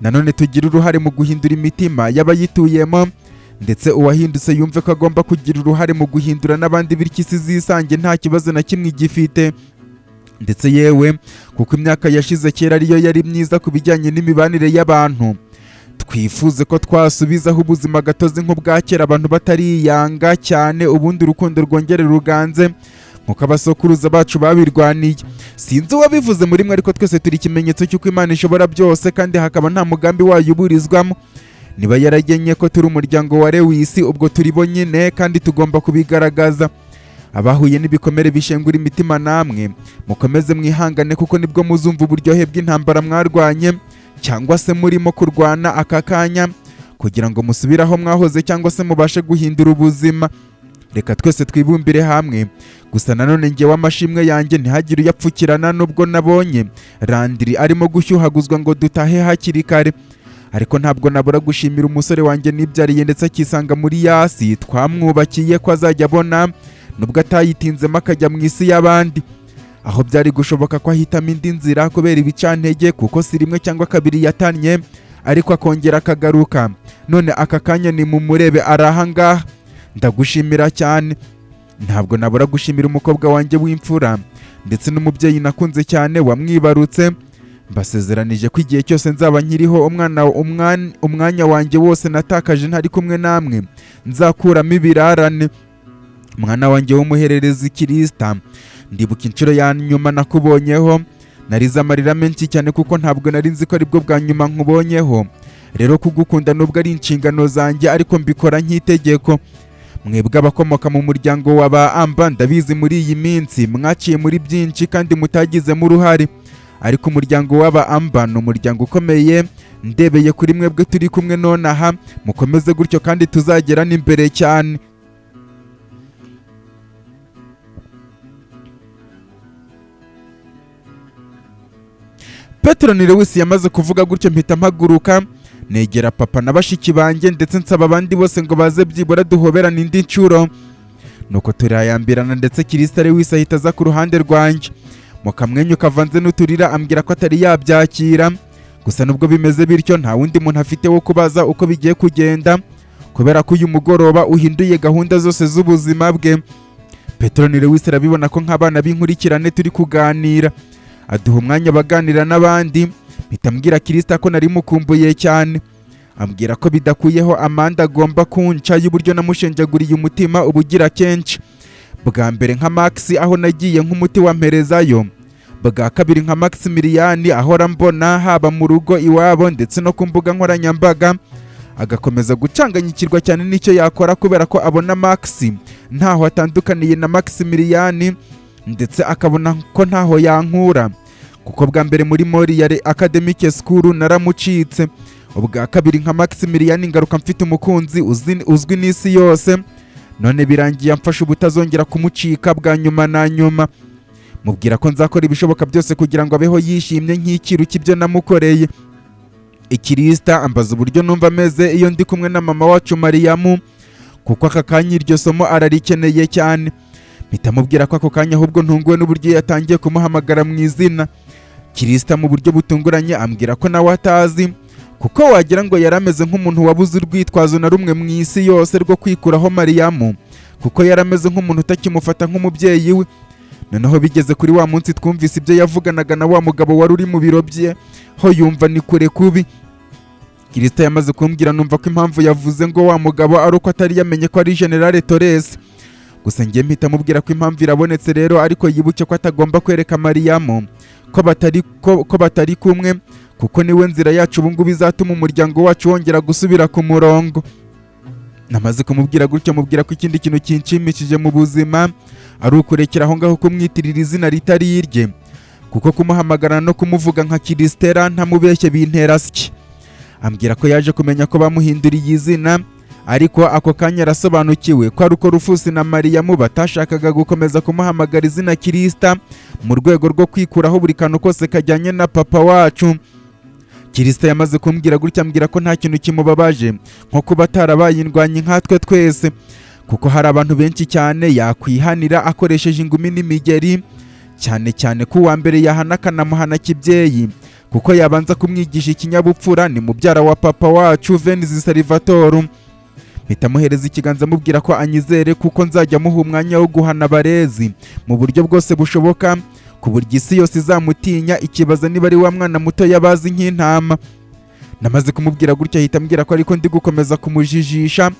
nanone tugira uruhare mu guhindura imitima y'abayituyemo, ndetse uwahindutse yumve ko agomba kugira uruhare mu guhindura n'abandi, bityo isi zisange nta kibazo na kimwe igifite. Ndetse yewe kuko imyaka yashize kera ariyo yari myiza ku bijyanye n'imibanire y'abantu, twifuze ko twasubizaho ubuzima gatozi nk'ubwa kera, abantu batariyanga cyane, ubundi urukundo rwongere ruganze nkuko abasokuruza bacu babirwaniye. Sinzi uwabivuze muri mwe, ariko twese turi ikimenyetso cy'uko Imana ishobora byose, kandi hakaba nta mugambi wayo uburizwamo. Niba yaragennye ko turi umuryango wa Lewis, ubwo turi bo nyine, kandi tugomba kubigaragaza. Abahuye n'ibikomere bishengura imitima namwe mukomeze mwihangane, kuko nibwo muzumva uburyohe bw'intambara mwarwanye cyangwa se murimo kurwana aka kanya, kugira ngo musubire aho mwahoze cyangwa se mubashe guhindura ubuzima. Reka twese twibumbire hamwe. Gusa nanone ngewe amashimwe yanjye ntihagire uyapfukirana, nubwo nabonye Landry arimo gushyuhaguzwa ngo dutahe hakiri kare, ariko ntabwo nabura gushimira umusore wanjye nibyariye ndetse akisanga muri yasi twamwubakiye ko azajya abona, nubwo atayitinzemo akajya mu isi y'abandi, aho byari gushoboka ko ahitamo indi nzira kubera ibicantege, kuko si rimwe cyangwa kabiri yatannye Ariko akongera akagaruka. None aka kanya ni mumurebe, ari ahangaha. Ndagushimira cyane. Ntabwo nabura gushimira umukobwa wanjye w'imfura ndetse n'umubyeyi nakunze cyane wamwibarutse. Mbasezeranije ko igihe cyose nzaba nkiriho, umwana umwanya wanjye wose natakaje ntari kumwe namwe nzakuramo ibirarane. Mwana wanjye w'umuhererezi Kirisita, ndibuka inshuro ya nyuma nakubonyeho narize amarira menshi cyane, kuko ntabwo nari nzi ko aribwo bwa nyuma nkubonyeho. Rero kugukunda, nubwo ari inshingano zanjye, ariko mbikora nk'itegeko. Mwebwe abakomoka mu muryango wa ba Amba, ndabizi muri iyi minsi mwaciye muri byinshi kandi mutagizemo uruhare, ariko umuryango w'aba Amba ni umuryango ukomeye. Ndebeye kuri mwebwe turi kumwe nonaha, mukomeze gutyo kandi tuzagera n'imbere cyane. Petero ni Lewis yamaze kuvuga gutyo, mpita mpaguruka negera papa na bashiki banjye, ndetse nsaba abandi bose ngo baze byibura duhoberane indi nshuro. Nuko turayambirana, ndetse Kirisita Lewis ahita aza ku ruhande rwanjye mu kamwenyu kavanze n'uturira, ambwira ko atari yabyakira. Gusa nubwo bimeze bityo, nta wundi muntu afite wo kubaza uko bigiye kugenda, kubera ko uyu mugoroba uhinduye gahunda zose z'ubuzima bwe. Petero ni Lewis arabibona ko nk'abana b'inkurikirane turi kuganira, aduha umwanya baganira n'abandi. Mpita mbwira Kirisita ko nari mukumbuye cyane, ambwira ko bidakuyeho amande agomba kunca y'uburyo namushenjaguriye umutima ubugira kenshi. Bwa mbere nka Max, aho nagiye nk'umuti wa mperezayo. Bwa kabiri nka Maximilian, ahora mbona haba mu rugo iwabo ndetse no ku mbuga nkoranyambaga, agakomeza gucanganyikirwa cyane n'icyo yakora, kubera ko abona Max ntaho atandukaniye na Maximilian, ndetse akabona ko ntaho yankura, kuko bwa mbere muri Moriare Academic School naramucitse, ubwa kabiri nka Maximilian ngaruka mfite umukunzi uzwi n'isi yose, none birangiye amfasha ubutazongera kumucika bwa nyuma na nyuma. Mubwira ko nzakora ibishoboka byose kugira ngo abeho yishimye nk'icyiru cy'ibyo namukoreye. Ikirisita ambaza uburyo numva ameze iyo ndi kumwe na mama wacu Mariyamu, kuko aka kanya iryo somo ararikeneye cyane. Mpita mubwira ko ako kanya ahubwo ntunguwe n'uburyo yatangiye kumuhamagara mu izina. Kirisita mu buryo butunguranye ambwira ko nawe atazi, kuko wagira ngo yari ameze nk'umuntu wabuze urwitwazo na rumwe mu isi yose rwo kwikuraho Mariyamu, kuko yari ameze nk'umuntu utakimufata nk'umubyeyi we. Noneho bigeze kuri wa munsi twumvise ibyo yavuganaga na wa mugabo wari uri mu biro bye, ho yumva ni kure kubi. Kirisita yamaze kumbwira, numva ko impamvu yavuze ngo wa mugabo ari uko atari yamenye ko ari Generale Torres. Gusa njye mpita mubwira ko impamvu irabonetse rero, ariko yibuke ko atagomba kwereka Mariyamu ko batari kumwe, kuko niwe nzira yacu ubu ngubu izatuma umuryango wacu wongera gusubira ku murongo. Namaze kumubwira gutyo, mubwira ko ikindi kintu kinshimishije mu buzima ari ukurekera aho ngaho kumwitirira izina ritari irye, kuko kumuhamagara no kumuvuga nka Kirisitera ntamubeshye bintera siki. Ambwira ko yaje kumenya ko bamuhinduriye izina, ariko ako kanya arasobanukiwe ko ari uko Rufusi na Mariyamu batashakaga gukomeza kumuhamagara izina Kirisita mu rwego rwo kwikuraho buri kantu kose kajyanye na papa wacu. Kirisita yamaze kumbwira gutya, ambwira ko nta kintu kimubabaje nko kuba atarabaye indwanyi nkatwe twese, kuko hari abantu benshi cyane yakwihanira akoresheje ingumi n'imigeri, cyane cyane ko uwa mbere yahana akanamuhana kibyeyi, kuko yabanza kumwigisha ikinyabupfura, ni mubyara wa papa wacu Venice Salvatore. Mpita muhereza ikiganza, mubwira ko anyizere, kuko nzajya muha umwanya wo guhana abarezi mu buryo bwose bushoboka, ku buryo isi yose izamutinya ikibaza niba ari wa mwana muto yabazi nk'intama. Namaze kumubwira gutya, ahita ambwira ko ariko ndi gukomeza kumujijisha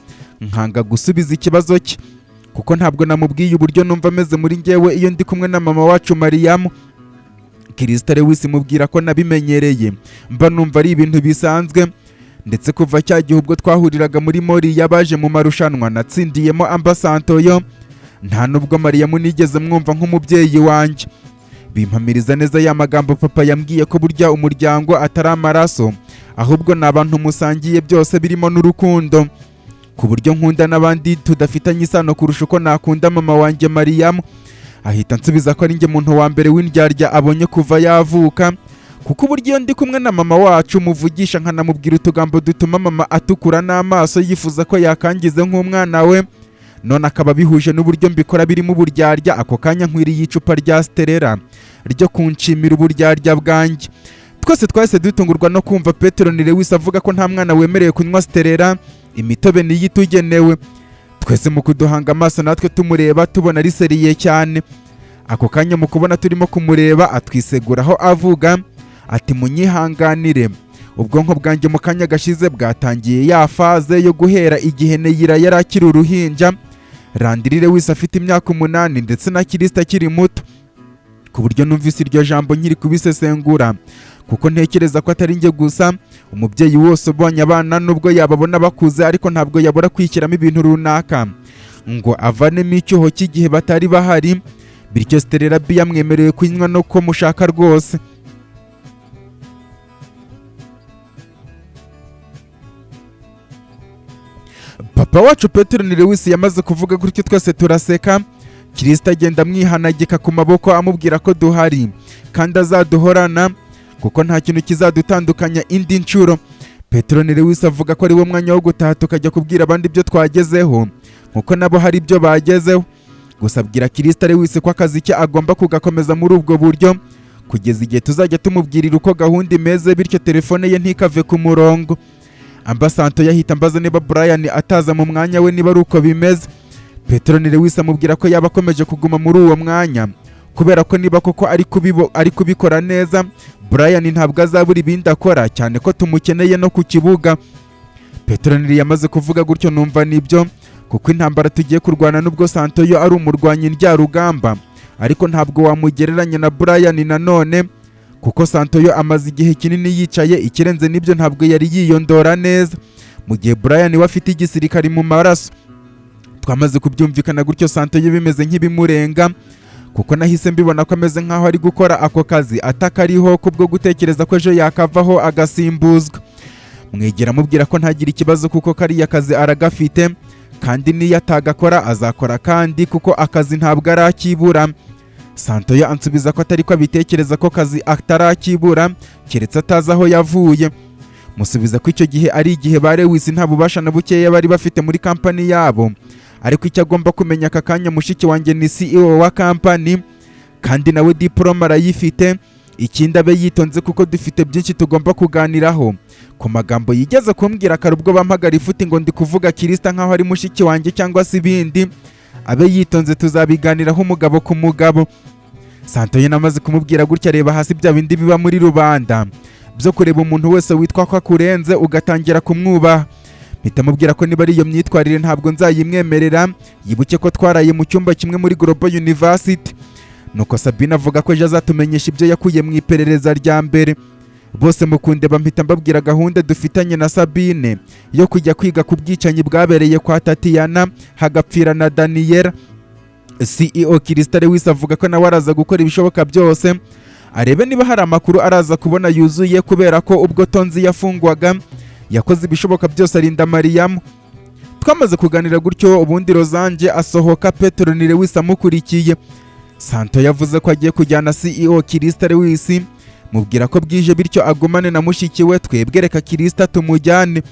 nkanga gusubiza ikibazo cye, kuko ntabwo namubwiye uburyo numva ameze muri njyewe iyo ndi kumwe na mama wacu Mariyamu. Kirisita Lewis mubwira ko nabimenyereye, mba numva ari ibintu bisanzwe, ndetse kuva cya gihe ubwo twahuriraga muri mori y'abaje mu marushanwa natsindiyemo ambasantoyo, nta nubwo Mariyamu nigeze mwumva nk'umubyeyi wanjye. Bimpamiriza neza ya magambo papa yambwiye ko burya umuryango atari amaraso, ahubwo ni abantu musangiye byose birimo n'urukundo, ku buryo nkunda n'abandi tudafitanye isano kurusha uko nakunda mama wanjye Mariyamu. Ahita ansubiza ko ari njye muntu wa mbere w'indyarya abonye kuva yavuka, kuko uburyo iyo ndi kumwe na mama wacu muvugisha nkanamubwira utugambo dutuma mama atukura n'amaso yifuza ko yakangize nk'umwana we, none akaba bihuje n'uburyo mbikora birimo uburyarya. Ako kanya nkwiriye icupa rya Sterera ryo kunshimira uburyarya bwanjye. Twese twahise dutungurwa no kumva Petero ni Lewis avuga ko nta mwana wemerewe kunywa Sterera, imitobe niyo itugenewe. Twese mu kuduhanga amaso, natwe tumureba tubona ari sérieux cyane. Ako kanya mu kubona turimo kumureba, atwiseguraho avuga ati: "Munyihanganire, ubwonko bwanjye mu kanya gashize bwatangiye ya phase yo guhera igihe Neyira yari akiri uruhinja, Landry Lewis afite imyaka 8 ndetse na Kirisita akiri muto, ku buryo numvise iryo jambo nkiri kubisesengura, kuko ntekereza ko atari njye gusa. Umubyeyi wose ubonye abana, nubwo yababona bakuze, ariko ntabwo yabura kwishyiramo ibintu runaka ngo avanemo icyuho cy'igihe batari bahari. Bityo Sterera biya mwemerewe kunywa no ko mushaka rwose." Papa wacu Petero ni Lewis yamaze kuvuga gutyo, twese turaseka. Kirisita agenda amwihanagika ku maboko, amubwira ko duhari kandi azaduhorana kuko nta kintu kizadutandukanya indi nshuro. Petero ni Lewis avuga ko ari wo mwanya wo gutaha, tukajya kubwira abandi ibyo twagezeho nkuko nabo hari ibyo bagezeho. Gusa abwira Kirisita Lewis ko akazi ke agomba kugakomeza muri ubwo buryo kugeza igihe tuzajya tumubwirira uko gahunda imeze, bityo telefone ye ntikave ku murongo. Ambasanto yahita ambaza niba Brian ataza mu mwanya we niba ari uko bimeze. Petero ni Lewis amubwira ko yaba akomeje kuguma muri uwo mwanya, kubera ko niba koko ari kubikora neza, Brian ntabwo azabura ibindi akora, cyane ko tumukeneye no ku kibuga. Petero Nili yamaze kuvuga gutyo, numva nibyo, kuko intambara tugiye kurwana, nubwo Santoyo ari umurwanyi njyarugamba, ariko ntabwo wamugereranya na Brian nanone, kuko Santoyo amaze igihe kinini yicaye. Ikirenze n'ibyo, ntabwo yari yiyondora neza, mu gihe Brian we afite igisirikari mu maraso. Twamaze kubyumvikana gutyo, Santoyo bimeze nk'ibimurenga, kuko nahise mbibona ko ameze nk'aho ari gukora ako kazi atakariho kubwo gutekereza ko ejo yakavaho agasimbuzwa. Mwegera amubwira ko ntagire ikibazo, kuko kariya kazi aragafite, kandi n'iyo atagakora azakora kandi, kuko akazi ntabwo arakibura. Santoyo ansubiza ko atari ko abitekereza, ko kazi atarakibura keretse atazi aho yavuye. Musubiza ko icyo gihe ari igihe ba Lewis nta bubasha na bukeya bari bafite muri kampani yabo, ariko icyo agomba kumenya aka kanya, mushiki wanjye ni CEO wa kampani kandi nawe diporome arayifite. Ikindi, abe yitonze kuko dufite byinshi tugomba kuganiraho. Ku magambo yigeze kumbwira kare ubwo bampagara ifuti ngo ndi kuvuga Kirisita nkaho ari mushiki wanjye cyangwa se ibindi, abe yitonze, tuzabiganiraho umugabo ku mugabo. Santoye namaze kumubwira gutya, reba hasi bya bindi biba muri rubanda byo kureba umuntu wese witwa ko akurenze ugatangira kumwubaha. Mpita mubwira ko niba ari iyo myitwarire ntabwo nzayimwemerera, yibuke ko twaraye mu cyumba kimwe muri Global University. Nuko Sabine avuga ko ejo azatumenyesha ibyo yakuye mu iperereza rya mbere. Bose mukundeba, mpita mbabwira gahunda dufitanye na Sabine yo kujya kwiga ku bwicanyi bwabereye kwa Tatiana hagapfira na Daniela. CEO Kirista Lewis avuga ko nawe araza gukora ibishoboka byose arebe niba hari amakuru araza kubona yuzuye, kubera ko ubwo Tonzi yafungwaga yakoze ibishoboka byose arinda Mariyamu. Twamaze kuganira gutyo, ubundi Rozange asohoka, Petero ni Lewis amukurikiye. Santo yavuze ko agiye kujyana CEO Kirista Lewis, mubwira ko bwije, bityo agumane na mushiki we, twebwe reka Kirista tumujyane.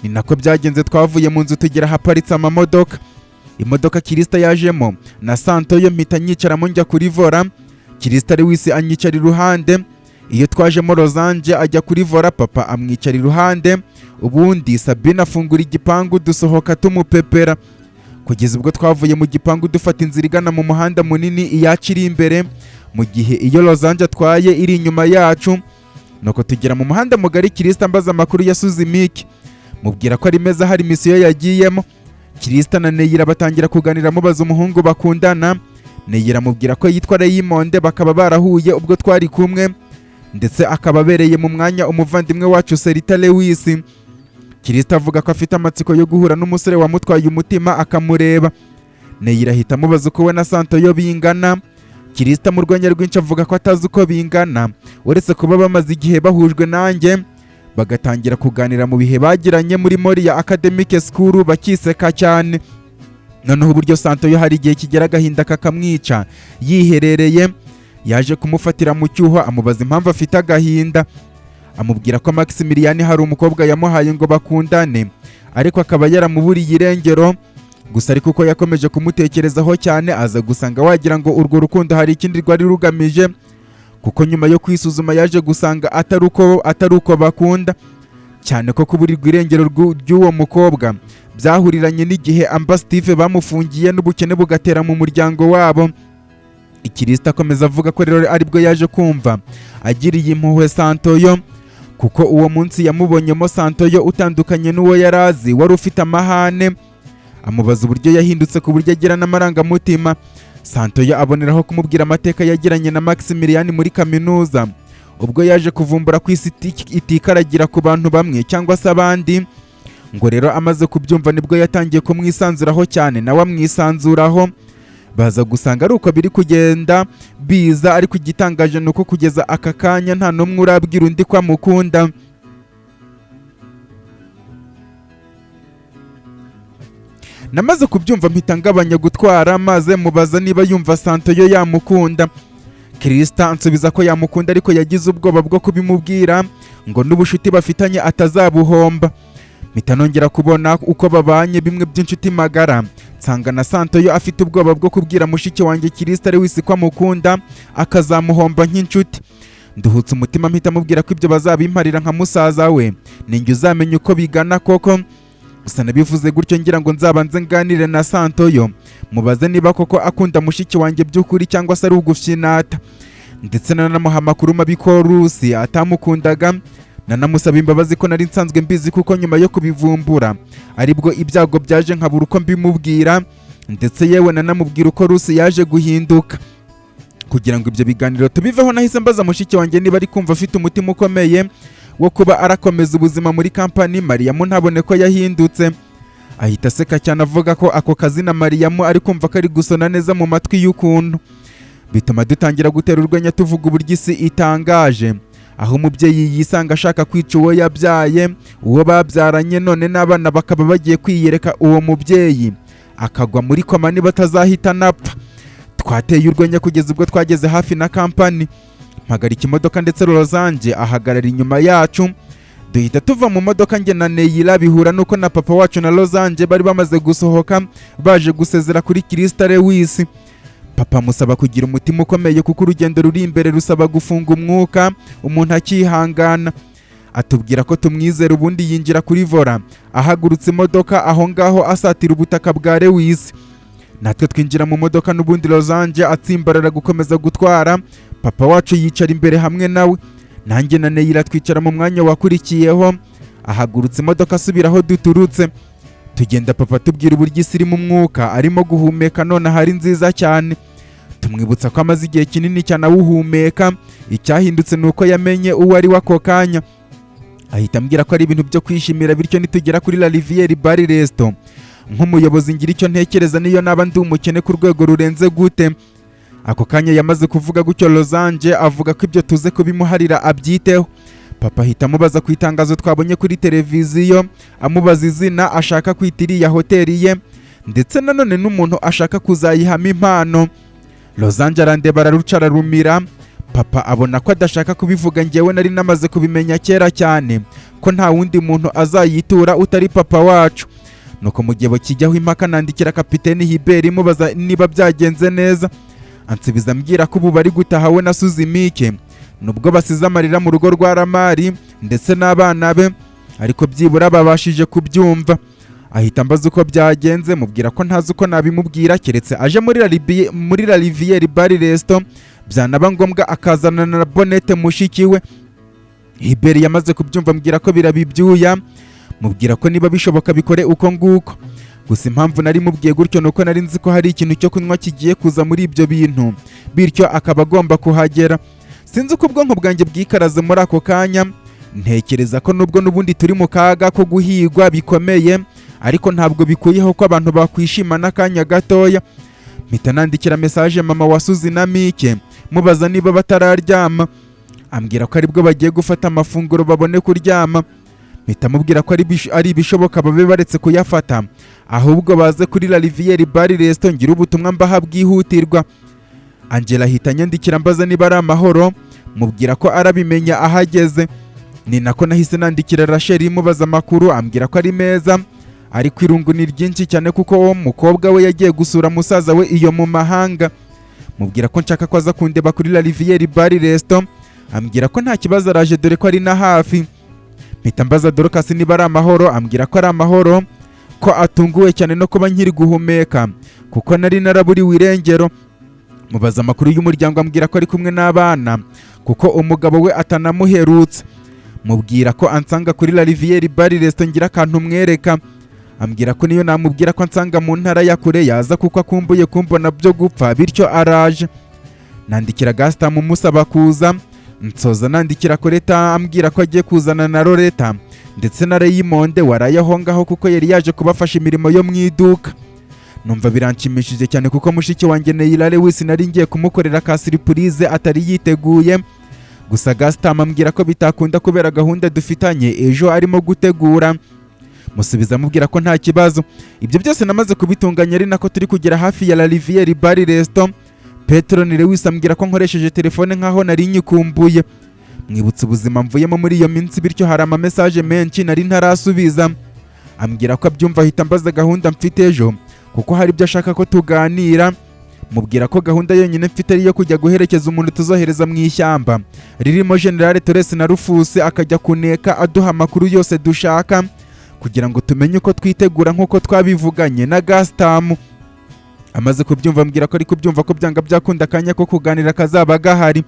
Ni nako byagenze. Twavuye mu nzu tugera ahaparitse amamodoka. Imodoka Kirista yajemo na Santo yo mpita nyicaramo njya kuri volant, Kirista Lewis anyicara iruhande. Iyo twajemo, Rozange ajya kuri volant, papa amwicara iruhande, ubundi Sabine afungura igipangu dusohoka tumupepera, kugeza ubwo twavuye mu gipangu dufata inzira igana mu muhanda munini, iyacu iri imbere mu gihe iyo Rozange atwaye iri inyuma yacu. Nuko tugera mu muhanda mugari, Kirisita ambaza amakuru ya Suzimiki, mubwira ko ari meza, hari misiyo yagiyemo. Kirisita na Neyira batangira kuganira, mubaza umuhungu bakundana. Neyira amubwira ko yitwa Raymond, bakaba barahuye ubwo twari kumwe, ndetse akaba abereye mu mwanya umuvandimwe wacu Serita Lewis. Kirisita avuga ko afite amatsiko yo guhura n'umusore wamutwaye umutima akamureba. Neyira ahita amubaza uko we na Santoyo bingana. Kirisita mu rwenya rwinshi avuga ko atazi uko bingana, uretse kuba bamaze igihe bahujwe nanjye, bagatangira kuganira mu bihe bagiranye muri Moriya Academic School, bakiseka cyane. Noneho uburyo Santoyo hari igihe kigera agahinda kakamwica yiherereye, yaje kumufatira mu cyuho, amubaza impamvu afite agahinda. Amubwira ko Maximilian hari umukobwa yamuhaye ngo bakundane, ariko akaba yaramuburiye irengero. Gusa ariko uko yakomeje kumutekerezaho cyane, aza gusanga wagira ngo urwo rukundo hari ikindi rwari rugamije, Kuko nyuma yo kwisuzuma yaje gusanga atari uko bakunda cyane, ko kuburirwa irengero ry'uwo mukobwa byahuriranye n'igihe Amba Steve bamufungiye, n'ubukene bugatera mu muryango wabo. Ikirisita akomeza avuga ko rero aribwo yaje kumva agiriye impuhwe Santoyo, kuko uwo munsi yamubonyemo Santoyo utandukanye n'uwo yari azi wari ufite amahane. Amubaza uburyo yahindutse ku buryo agira n'amarangamutima. Santoyo aboneraho kumubwira amateka yagiranye na Maximilian muri kaminuza, ubwo yaje kuvumbura ko isi itikaragira ku bantu bamwe cyangwa se abandi. Ngo rero amaze kubyumva nibwo yatangiye kumwisanzuraho cyane, nawe amwisanzuraho, baza gusanga ari uko biri kugenda biza. Ariko igitangaje ni uko kugeza aka kanya nta n'umwe urabwira undi ko amukunda. Namaze kubyumva mpita ngabanya gutwara, maze mubaza niba yumva Santoyo yamukunda. Kirisita ansubiza ko yamukunda, ariko yagize ubwoba bwo kubimubwira, ngo n'ubushuti bafitanye atazabuhomba. Mpita nongera kubona uko babanye bimwe by'inshuti magara, nsanga na Santoyo afite ubwoba bwo kubwira mushiki wanjye Kirisita Lewis ko amukunda, akazamuhomba nk'inshuti. Nduhutse umutima, mpita mubwira ko ibyo bazabimparira nka musaza we, ninjye uzamenya uko bigana koko. Gusa nabivuze gutyo ngira ngo nzabanze nganire na Santoyo, mubaze niba koko akunda mushiki wanjye by'ukuri cyangwa se ari ugufyinata. Ndetse nanamuha amakuru mabi ko Rusi atamukundaga, nanamusaba imbabazi ko nari nsanzwe mbizi, kuko nyuma yo kubivumbura aribwo ibyago byaje nkabura uko mbimubwira. Ndetse yewe nanamubwira uko Rusi yaje guhinduka. Kugira ngo ibyo biganiro tubiveho, nahise mbaza mushiki wanjye niba ari kumva afite umutima ukomeye wo kuba arakomeza ubuzima muri kampani, Mariyamu ntabone ko yahindutse. Ahita aseka cyane, avuga ko ako kazina Mariyamu ari kumva ko ari gusona neza mu matwi y'ukuntu. Bituma dutangira gutera urwenya, tuvuga uburyo isi itangaje, aho umubyeyi yisanga ashaka kwica uwo yabyaye, uwo babyaranye, none n'abana bakaba bagiye kwiyereka uwo mubyeyi akagwa muri koma niba atazahita anapfa. Twateye urwenya kugeza ubwo twageze hafi na kampani, mpagarika imodoka, ndetse Rozange ahagarara inyuma yacu. Duhita tuva mu modoka njye na Neyira, bihura nuko na papa wacu na Rozange bari bamaze gusohoka baje gusezera kuri Kirisita Lewis. Papa musaba kugira umutima ukomeye, kuko urugendo ruri imbere rusaba gufunga umwuka umuntu akihangana. Atubwira ko tumwizera, ubundi yinjira kuri volant, ahagurutse imodoka aho ngaho asatira ubutaka bwa Lewis. Natwe twinjira mu modoka n'ubundi, Rozange atsimbarara gukomeza gutwara, papa wacu yicara imbere hamwe nawe, nanjye na Neyira twicara mu mwanya wakurikiyeho. Ahagurutse imodoka asubira aho duturutse. Tugenda papa tubwira uburyo isi irimo umwuka arimo guhumeka none ahari nziza cyane. Tumwibutsa ko amaze igihe kinini cyane awuhumeka, icyahindutse ni uko yamenye uwo ari we ako kanya. Ahita ambwira ko ari ibintu byo kwishimira, bityo nitugera kuri La Rivière Bar Resto, nk'umuyobozi ngira icyo ntekereza, niyo naba ndi umukene ku rwego rurenze gute. Ako kanya yamaze kuvuga gutyo, Rozange avuga ko ibyo tuze kubimuharira abyiteho. Papa ahita amubaza ku itangazo twabonye kuri televiziyo, amubaza izina ashaka kwita iriya hoteli ye, ndetse nanone n'umuntu ashaka kuzayihamo impano. Rozange arandeba, araruca ararumira. Papa abona ko adashaka kubivuga. Ngewe nari namaze kubimenya kera cyane ko nta wundi muntu azayitura utari papa wacu. Nuko mu gihe bakijyaho impaka, nandikira kapiteni Hiberi mubaza niba byagenze neza. Ansubiza ambwira ko ubu bari gutaha we na Suzimike, nubwo basize amarira mu rugo rwa Ramari ndetse n'abana be, ariko byibura babashije kubyumva. Ahita ambaza uko byagenze, mubwira ko ntazi uko nabimubwira keretse aje muri La Rivière Bar Resto, byanaba ngombwa akazana na Bonete mushiki we. Hiberi yamaze kubyumva ambwira ko birabibyuya, mubwira ko niba bishoboka bikore uko nguko. Gusa impamvu nari mubwiye gutyo ni uko nari nzi ko hari ikintu cyo kunywa kigiye kuza muri ibyo bintu, bityo akaba agomba kuhagera. Sinzi uko ubwonko bwanjye bwikaraze muri ako kanya, ntekereza ko nubwo n'ubundi turi mu kaga ko guhigwa bikomeye, ariko ntabwo bikuyeho ko abantu bakwishima n'akanya gatoya. Mpita nandikira message mama wa Suzi na Mike, mubaza niba batararyama. Ambwira ko aribwo bagiye gufata amafunguro babone kuryama. Mpita mubwira ko ari ibishoboka babe baretse kuyafata, ahubwo baze kuri La Rivière Bar Resto ngira ubutumwa mbaha bwihutirwa. Angela ahita anyandikira mbaza niba ari amahoro, mubwira ko arabimenya ahageze. Ni nako nahise nandikira Rachel mubaza amakuru, ambwira ko ari meza, ariko irungu ni ryinshi cyane kuko uwo mukobwa we yagiye gusura musaza we iyo mu mahanga. Mubwira ko nshaka ko aza kundeba kuri La Rivière Bar Resto. Ambwira ko nta kibazo, araje, dore ko ari na hafi. Mpita mbaza Dorcas niba ari amahoro. Ambwira ko ari amahoro, ko atunguwe cyane no kuba nkiri guhumeka kuko nari naraburiwe irengero. Mubaza amakuru y'umuryango, ambwira ko ari kumwe n'abana kuko umugabo we atanamuherutse. Mubwira ko ansanga kuri La Rivière Bar Resto ngira akantu mwereka. Ambwira ko niyo namubwira ko ansanga mu ntara ya kure yaza, kuko akumbuye kumbona byo gupfa, bityo araje. Nandikira Gaston musaba kuza. Nsoza nandikira Koreta, ambwira ko agiye kuzana na Loreta ndetse na Rayimonde waraye aho ngaho, kuko yari yaje kubafasha imirimo yo mu iduka. Numva biranshimishije cyane, kuko mushiki wanjye Neila Lewis nari ngiye kumukorera ka surprise atari yiteguye. Gusa Gaston ambwira ko bitakunda kubera gahunda dufitanye ejo arimo gutegura. Musubiza amubwira ko nta kibazo. Ibyo byose namaze kubitunganya ari nako turi kugera hafi ya La Rivière Bar Resto. Petro ni Lewis ambwira ko nkoresheje telefone nkaho nari nyikumbuye. Mwibutsa ubuzima mvuyemo muri iyo minsi, bityo hari ama message menshi nari ntarasubiza. Ambwira ko abyumva, ahita ambaza gahunda mfite ejo kuko hari ibyo ashaka ko tuganira. Mubwira ko gahunda yonyine mfite ari iyo kujya guherekeza umuntu tuzohereza mu ishyamba ririmo General Torres na Rufus, akajya kuneka aduha amakuru yose dushaka kugira ngo tumenye uko twitegura nk'uko twabivuganye na Gastamu. Amaze kubyumva, ambwira ko ari kubyumva, ko byanga byakunda akanya ko kuganira kazaba gahari.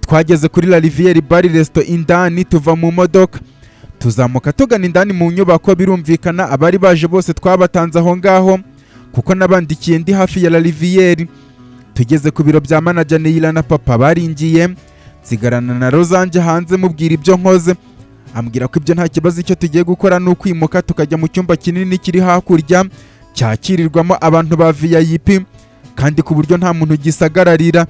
Twageze kuri La Rivière Bar Resto indani, tuva mu modoka, tuzamuka tugana indani mu nyubako. Birumvikana abari baje bose twabatanze aho ngaho, kuko nabandikiye ndi hafi ya La Rivière. Tugeze ku biro bya manager, Neila na papa baringiye, nsigarana na Rosange hanze. Mubwira ibyo nkoze, ambwira ko ibyo nta kibazo, icyo tugiye gukora ni ukwimuka tukajya mu cyumba kinini kiri hakurya cyakirirwamo abantu ba VIP, kandi ku buryo nta muntu gisagararira.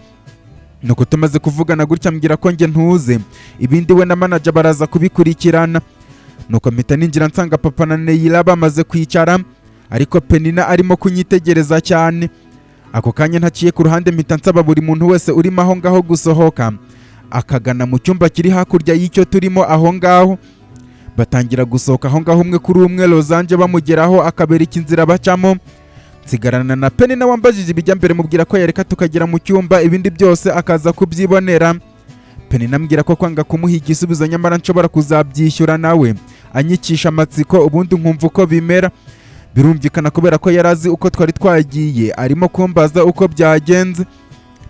Nuko tumaze kuvugana gutya, ambwira ko njye ntuze, ibindi we na manager baraza kubikurikirana. Nuko mpita ninjira, nsanga papa na Neila bamaze kwicara, ariko Penina arimo kunyitegereza cyane. Ako kanya ntaciye ku ruhande, mpita nsaba buri muntu wese urimo aho ngaho gusohoka akagana mu cyumba kiri hakurya y'icyo turimo aho ngaho. Batangira gusohoka aho ngaho umwe kuri umwe, Rosange bamugeraho akabereka inzira bacamo. Nsigarana na Penina wambajije ibijya mbere. Mubwira ko yareka tukagera mu cyumba, ibindi byose akaza kubyibonera. Penina ambwira ko kwanga kumuha igisubizo nyamara nshobora kuzabyishyura, nawe anyikisha amatsiko, ubundi nkumva uko bimera. Birumvikana, kubera ko yari azi uko twari twagiye, arimo kumbaza uko byagenze.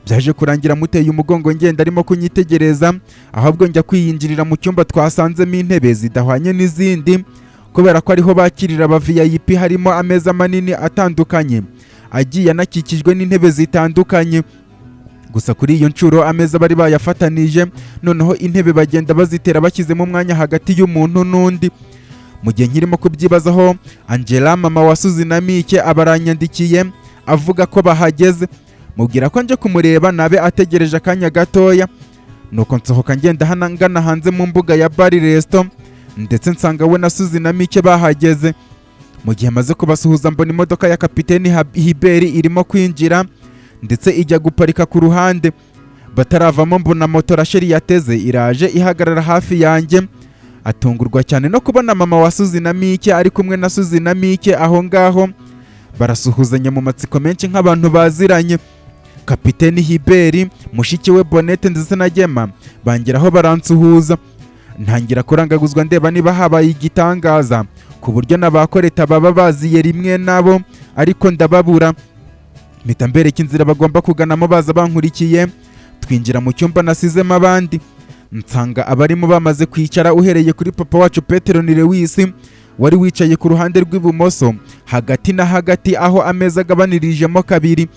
Byaje kurangira muteye umugongo, ngenda arimo kunyitegereza, ahubwo njya kwiyinjirira mu cyumba twasanzemo intebe zidahwanye n'izindi, kubera ko ariho bakirira aba VIP. Harimo ameza manini atandukanye agiye anakikijwe n'intebe zitandukanye. Gusa kuri iyo nshuro ameza bari bayafatanije, noneho intebe bagenda bazitera bashyizemo umwanya hagati y'umuntu n'undi. Mu gihe nkirimo kubyibazaho, Angela, mama wa Suzi na Mike, aba aranyandikiye avuga ko bahageze. Mubwira ko nje kumureba, nabe ategereje akanya gatoya. Nuko nsohoka ngenda hana ngana hanze mu mbuga ya Bar Resto, ndetse nsanga we na Suzi na Mike bahageze. Mu gihe maze kubasuhuza, mbona imodoka ya kapiteni Hiberi irimo kwinjira, ndetse ijya guparika ku ruhande. Bataravamo, mbona moto Rasheli yateze iraje ihagarara hafi yanjye. Atungurwa cyane no kubona mama wa Suzi na Mike ari kumwe na Suzi na Mike aho ngaho, barasuhuzanya mu matsiko menshi nk'abantu baziranye. Kapiteni Hiberi, mushiki we Bonete ndetse na Gema bangeraho baransuhuza. Ntangira kurangaguzwa ndeba niba habaye igitangaza ku buryo n'abakoreta baba baziye rimwe nabo, ariko ndababura. Mpita mbereka inzira bagomba kuganamo, baza bankurikiye. Twinjira mu cyumba nasizemo abandi, nsanga abarimo bamaze kwicara, uhereye kuri papa wacu Petero ni Lewis wari wicaye ku ruhande rw'ibumoso hagati na hagati aho ameza agabanirijemo kabiri.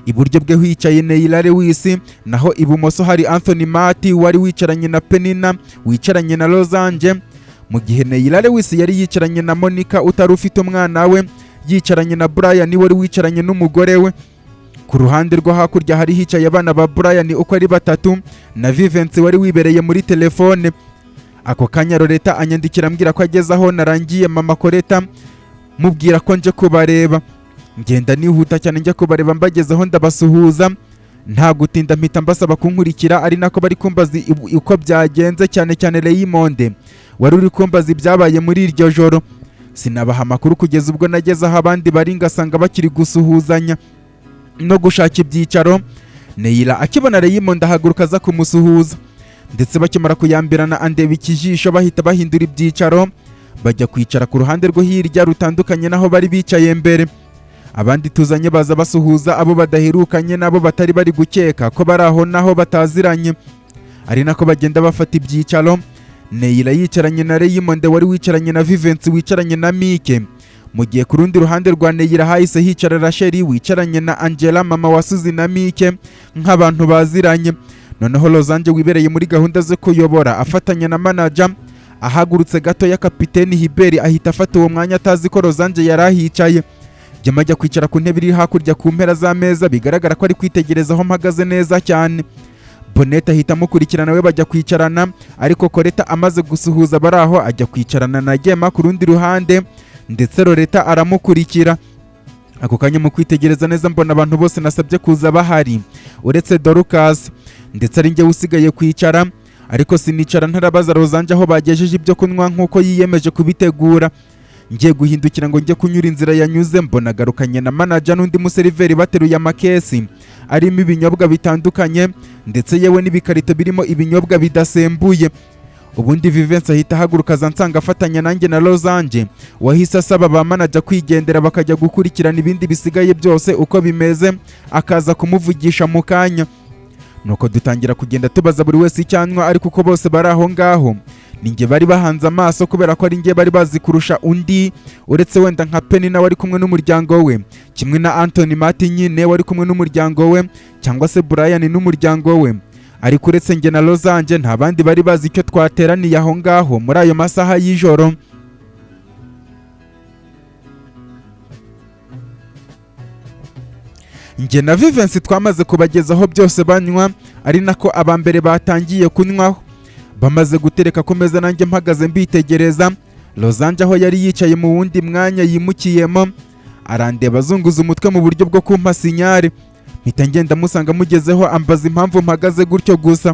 Iburyo bwe hicaye Neila Lewis, naho ibumoso hari Anthony Mati wari wicaranye na Penina wicaranye na Rosange, mu gihe Neila Lewis yari yicaranye na Monica utari ufite umwana we, yicaranye na Brian wari wicaranye n'umugore we. Ku ruhande rwo hakurya hari hicaye abana ba Brian uko ari batatu na Vivensi wari wibereye muri telefone. Ako kanya Loreta anyandikira ambwira ko ageze aho narangiye mama Koreta, mubwira ko nje kubareba. Ngenda nihuta cyane njya kubareba. Mbagezeho ndabasuhuza nta gutinda, mpita mbasaba kunkurikira, ari nako bari kumbaza uko byagenze, cyane cyane Raymond wari uri kumbaza ibyabaye muri iryo joro. Sinabaha amakuru kugeza ubwo nageze aho abandi bari, ngasanga bakiri gusuhuzanya no gushaka ibyicaro. Neira akibona Raymond ahaguruka aza kumusuhuza, ndetse bakimara kuyambirana andeba ikijisho, bahita bahindura ibyicaro, bajya kwicara ku ruhande rwo hirya rutandukanye n'aho bari bicaye mbere. Abandi tuzanye baza basuhuza abo badaherukanye n'abo batari bari gukeka ko bari aho naho bataziranye, ari nako bagenda bafata ibyicaro. Neira yicaranye na Raymond wari wicaranye na Vivensi wicaranye na Mike, mu gihe ku rundi ruhande rwa Neira hahise hicara Rachel wicaranye na Angela, mama wa Suzy na Mike, nk'abantu baziranye. Noneho Rosange wibereye muri gahunda zo kuyobora afatanya na manager ahagurutse gato ya kapiteni Hiberi ahita afata uwo mwanya atazi ko Rosange yari ahicaye. Jyama ajya kwicara ku ntebe iri hakurya ku mpera z'ameza, bigaragara ko ari kwitegereza aho mpagaze neza cyane. Bonete ahita amukurikirana we bajya kwicarana, ariko Koreta amaze gusuhuza abari aho ajya kwicarana na Gema ku rundi ruhande, ndetse Loreta aramukurikira. Ako kanya mu kwitegereza neza mbona abantu bose nasabye kuza bahari uretse Dorcas, ndetse ari njye usigaye kwicara. Ariko sinicara ntarabaza Rosange aho bagejeje ibyo kunywa nk'uko yiyemeje kubitegura. Ngiye guhindukira ngo njye kunyura inzira yanyuze, mbona agarukanye na manager n'undi museriveri bateruye amakesi arimo ibinyobwa bitandukanye, ndetse yewe n'ibikarito birimo ibinyobwa bidasembuye. Ubundi Vivensi ahita ahaguruka aza nsanga afatanya nanjye na Rosange, wahise asaba ba manager kwigendera bakajya gukurikirana ibindi bisigaye byose uko bimeze, akaza kumuvugisha mu kanya. Nuko dutangira kugenda tubaza buri wese icyo anywa, ariko uko bose bari aho ngaho ni njye bari bahanze amaso, kubera ko ari njye bari bazi kurusha undi, uretse wenda nka Penny nawe ari kumwe n'umuryango we, kimwe na Anthony Martin nyine wari kumwe n'umuryango we, cyangwa se Brian n'umuryango we. Ariko uretse njye na Rosange nta bandi bari bazi icyo twateraniye aho ngaho muri ayo masaha y'ijoro. Njye na Vivensi twamaze kubagezaho byose banywa, ari nako aba mbere batangiye kunywaho. Bamaze gutereka ku meza nanjye mpagaze mbitegereza, Rosange aho yari yicaye mu wundi mwanya yimukiyemo arandeba azunguza umutwe mu buryo bwo kumpa sinyare. Mpita ngenda musanga mugezeho ambaza impamvu mpagaze gutyo gusa.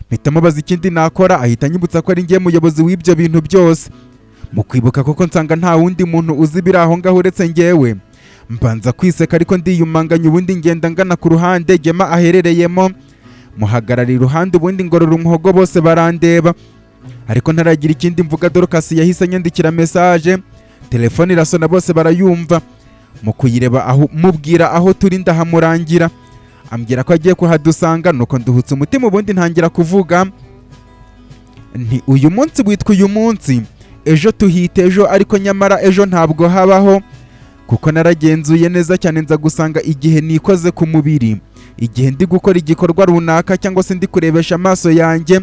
Mpita mubaza ikindi nakora, ahita anyibutsa ko ari njye muyobozi w'ibyo bintu byose. Mu kwibuka koko nsanga nta wundi muntu uzi ibiri aho ngaho uretse njyewe. Mbanza kwiseka ariko ndiyumanganya, ubundi ngenda ngana ku ruhande Gema aherereyemo, muhagarara iruhande, ubundi ngorora umuhogo bose barandeba. Ariko ntaragira ikindi mvuga, Dorcas yahise anyandikira message, telefone irasona bose barayumva. Mu kuyireba aho mubwira aho turi ndahamurangira, ambwira ko agiye kuhadusanga. Nuko nduhutse umutima, ubundi ntangira kuvuga nti uyu munsi witwa uyu munsi, ejo tuhita ejo, ariko nyamara ejo ntabwo habaho, kuko naragenzuye neza cyane nza gusanga igihe nikoze ku mubiri, igihe ndi gukora igikorwa runaka cyangwa se ndi kurebesha amaso yanjye,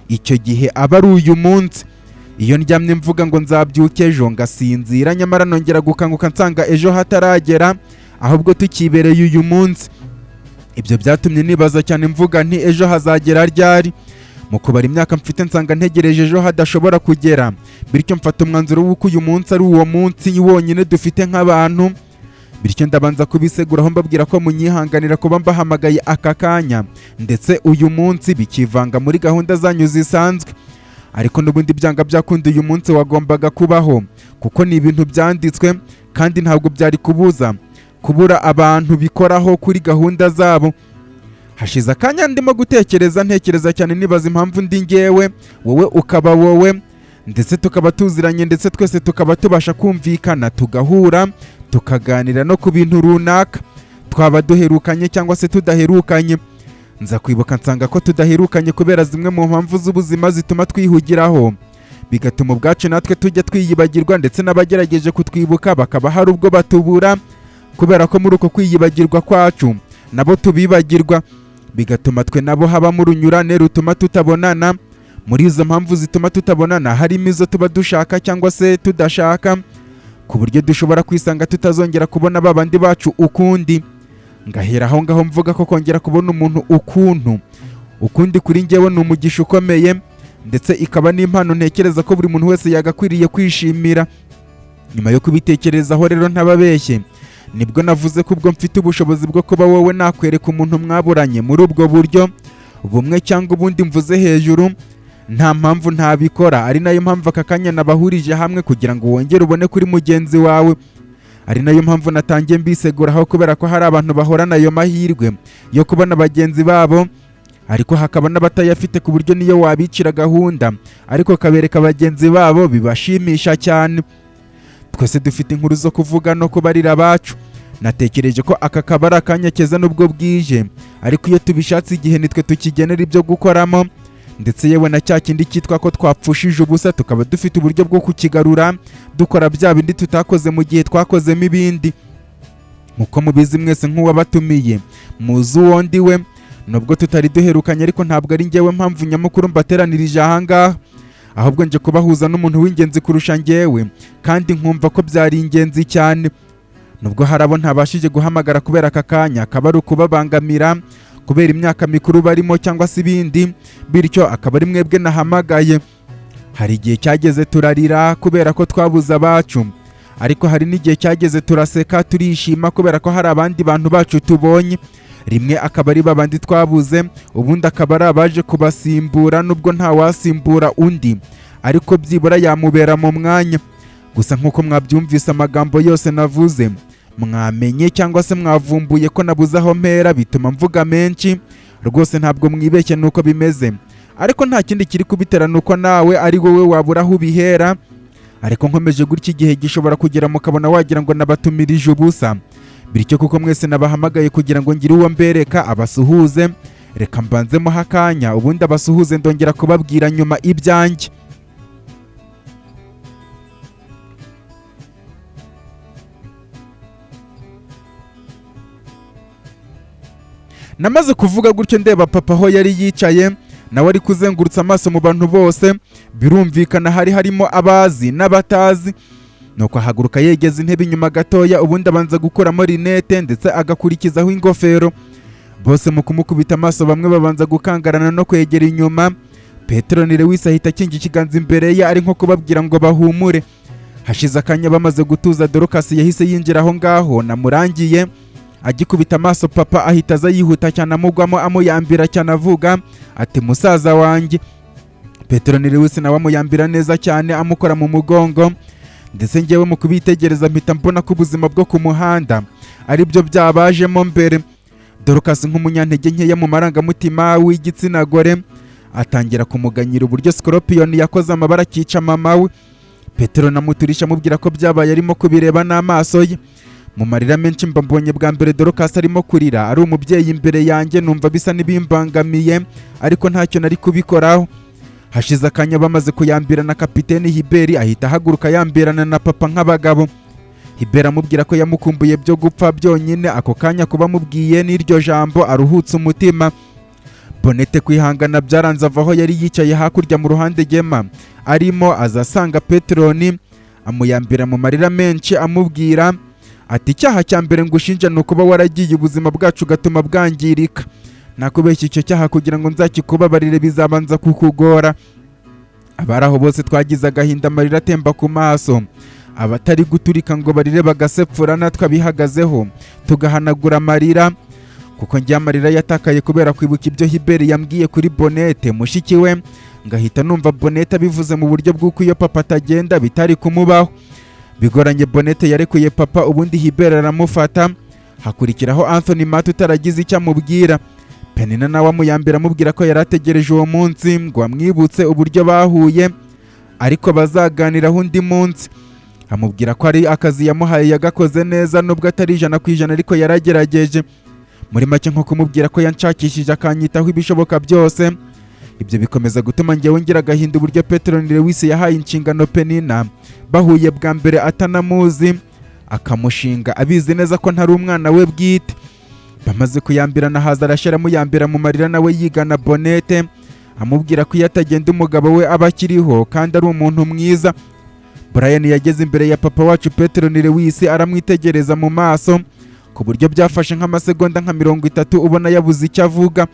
icyo gihe aba ari uyu munsi. Iyo ndyamye mvuga ngo nzabyuke ejo ngasinzira, nyamara nongera gukanguka nsanga ejo hataragera, ahubwo tukibereye uyu munsi. Ibyo byatumye nibaza cyane mvuga nti ejo hazagera ryari? Mu kubara imyaka mfite nsanga ntegereje ejo hadashobora kugera, bityo mfata umwanzuro w'uko uyu munsi ari uwo munsi wonyine dufite nk'abantu. Bityo ndabanza kubiseguraho mbabwira ko munyihanganira kuba mbahamagaye aka kanya, ndetse uyu munsi bikivanga muri gahunda zanyu zisanzwe, ariko n'ubundi byanga byakunda uyu munsi wagombaga kubaho, kuko ni ibintu byanditswe kandi ntabwo byari kubuza kubura abantu bikoraho kuri gahunda zabo. Hashize akanya ndimo gutekereza, ntekereza cyane nibaza impamvu ndi ngewe, wowe ukaba wowe, ndetse tukaba tuziranye, ndetse twese tukaba tubasha kumvikana, tugahura tukaganira no ku bintu runaka, twaba duherukanye cyangwa se tudaherukanye. Nza kwibuka nsanga ko tudaherukanye kubera zimwe mu mpamvu z'ubuzima zituma twihugiraho, bigatuma ubwacu natwe tujya twiyibagirwa, ndetse n'abagerageje kutwibuka bakaba hari ubwo batubura, kubera ko muri uko kwiyibagirwa kwacu nabo tubibagirwa, bigatuma twe nabo habamo urunyurane rutuma tutabonana. Muri izo mpamvu zituma tutabonana harimo izo tuba dushaka cyangwa se tudashaka, ku buryo dushobora kwisanga tutazongera kubona ba bandi bacu ukundi. Ngahera aho ngaho mvuga ko kongera kubona umuntu ukuntu ukundi kuri njyewe ni umugisha ukomeye, ndetse ikaba n'impano ntekereza ko buri muntu wese yagakwiriye kwishimira. Nyuma yo kubitekerezaho rero ntababeshye, nibwo navuze ko ubwo mfite ubushobozi bwo kuba wowe nakwereka umuntu mwaburanye muri ubwo buryo bumwe cyangwa ubundi mvuze hejuru, nta mpamvu ntabikora, ari nayo mpamvu aka kanya nabahurije hamwe kugira ngo wongere ubone kuri mugenzi wawe. Ari nayo mpamvu natangiye mbiseguraho, kubera ko hari abantu bahorana ayo mahirwe yo kubona bagenzi babo, ariko hakaba n'abatayafite, ku buryo niyo wabicira gahunda ariko kabereka bagenzi babo bibashimisha cyane. Twese dufite inkuru zo kuvuga no kubarira abacu. Natekereje ko aka kaba ari akanya keza nubwo bwije, ariko iyo tubishatse igihe nitwe tukigenera ibyo gukoramo, ndetse yewe na cya kindi cyitwa ko twapfushije ubusa tukaba dufite uburyo bwo kukigarura dukora bya bindi tutakoze mu gihe twakozemo ibindi. Nkuko mubizi mwese, nk'uwabatumiye muzi uwo ndi we, nubwo tutari duherukanye, ariko ntabwo ari njyewe mpamvu nyamukuru mbateranirije ahangaha, ahubwo nje kubahuza n'umuntu w'ingenzi kurusha njyewe, kandi nkumva ko byari ingenzi cyane. Nubwo hari abo ntabashije guhamagara kubera aka kanya akaba ari ukubabangamira kubera imyaka mikuru barimo cyangwa se ibindi, bityo akaba ari mwebwe nahamagaye. Hari igihe cyageze turarira kubera ko twabuze abacu, ariko hari n'igihe cyageze turaseka, turishima kubera ko hari abandi bantu bacu tubonye. Rimwe akaba ari babandi twabuze, ubundi akaba ari abaje kubasimbura, nubwo ntawasimbura undi ariko byibura yamubera mu mwanya. Gusa nk'uko mwabyumvise, amagambo yose navuze, mwamenye cyangwa se mwavumbuye ko nabuze aho mpera bituma mvuga menshi. Rwose ntabwo mwibeshye, nuko bimeze, ariko nta kindi kiri kubitera nuko nawe ari wowe wabura aho ubihera. Ariko nkomeje gutya igihe gishobora kugera mukabona wagira ngo nabatumirije ubusa. Bityo kuko mwese nabahamagaye kugira ngo ngire uwo mbereka abasuhuze, reka mbanzemo akanya ubundi abasuhuze, ndongera kubabwira nyuma ibyanjye. Namaze kuvuga gutyo ndeba papa aho yari yicaye, nawe ari kuzengurutsa amaso mu bantu bose. Birumvikana hari harimo abazi n'abatazi. Nuko ahaguruka yegeza intebe inyuma gatoya, ubundi abanza gukuramo rinete ndetse agakurikizaho ingofero. Bose mu kumukubita amaso bamwe babanza gukangarana no kwegera inyuma. Petero ni Lewis ahita akinga ikiganza imbere ye, ari nko kubabwira ngo bahumure. Hashize akanya bamaze gutuza, Dorcas yahise yinjira aho ngaho namurangiye. Agikubita amaso papa ahita aza yihuta cyane, amugwamo, amuyambira cyane, avuga ati: "Musaza wanjye." Petero ni Lewis nawe amuyambira neza cyane, amukora mu mugongo. Ndetse ngewe mu kubitegereza mpita mbona ko ubuzima bwo ku muhanda ari byo byabajemo mbere. Dorcas nk'umunyantege nkeya mu marangamutima w'igitsina gore atangira kumuganyira uburyo Scorpion yakoze amabara akica mama we. Petero namuturisha amubwira ko byabaye arimo kubireba n'amaso ye. Mu marira menshi mba mbonye bwa mbere Dorcas arimo kurira ari umubyeyi imbere yanjye, numva bisa n'ibimbangamiye, ariko ntacyo nari kubikoraho. Hashize akanya bamaze kuyambirana, kapiteni Hiberi ahita ahaguruka yambirana na papa nk'abagabo. Hiberi amubwira ko yamukumbuye byo gupfa byonyine, ako kanya kuba amubwiye n'iryo jambo aruhutse umutima. Bonete kwihangana byaranze, ava aho yari yicaye hakurya mu ruhande Gema arimo, aza asanga Peteroni, amuyambira mu marira menshi, amubwira ati: "Icyaha cya mbere ngushinja ni ukuba waragiye ubuzima bwacu ugatuma bwangirika. Nakubeshya, icyo cyaha kugira ngo nzakikubabarire bizabanza kukugora." Abari aho bose twagize agahinda, amarira atemba ku maso, abatari guturika ngo barire bagasepfura, natwe abihagazeho tugahanagura amarira, kuko njye amarira yatakaye kubera kwibuka ibyo Hiberi yambwiye kuri Bonete mushiki we, ngahita numva Bonete abivuze mu buryo bw'uko iyo papa atagenda bitari kumubaho. Bigoranye Bonete yarekuye papa, ubundi Hiberi aramufata, hakurikiraho Anthony Matt utaragize icyo amubwira. Penina nawe amuyambira, amubwira ko yari ategereje uwo munsi ngo amwibutse uburyo bahuye, ariko bazaganiraho undi munsi. Amubwira ko ari akazi yamuhaye yagakoze neza, nubwo atari 100% ariko yaragerageje. Muri make nko kumubwira ko yanshakishije akanyitaho ibishoboka byose. Ibyo bikomeza gutuma njyewe ngira agahinda uburyo Petero Lewis yahaye inshingano Penina bahuye bwa mbere atanamuzi, akamushinga abizi neza ko ntari umwana we bwite. Bamaze kuyambirana haza arashira, amuyambira mu marira, nawe yigana Bonete, amubwira ko iyo atagenda umugabo we aba akiriho kandi ari umuntu mwiza. Brian yageze imbere ya papa wacu Petero Lewis, aramwitegereza mu maso ku buryo byafashe nk'amasegonda nka 30, ubona yabuze icyo avuga.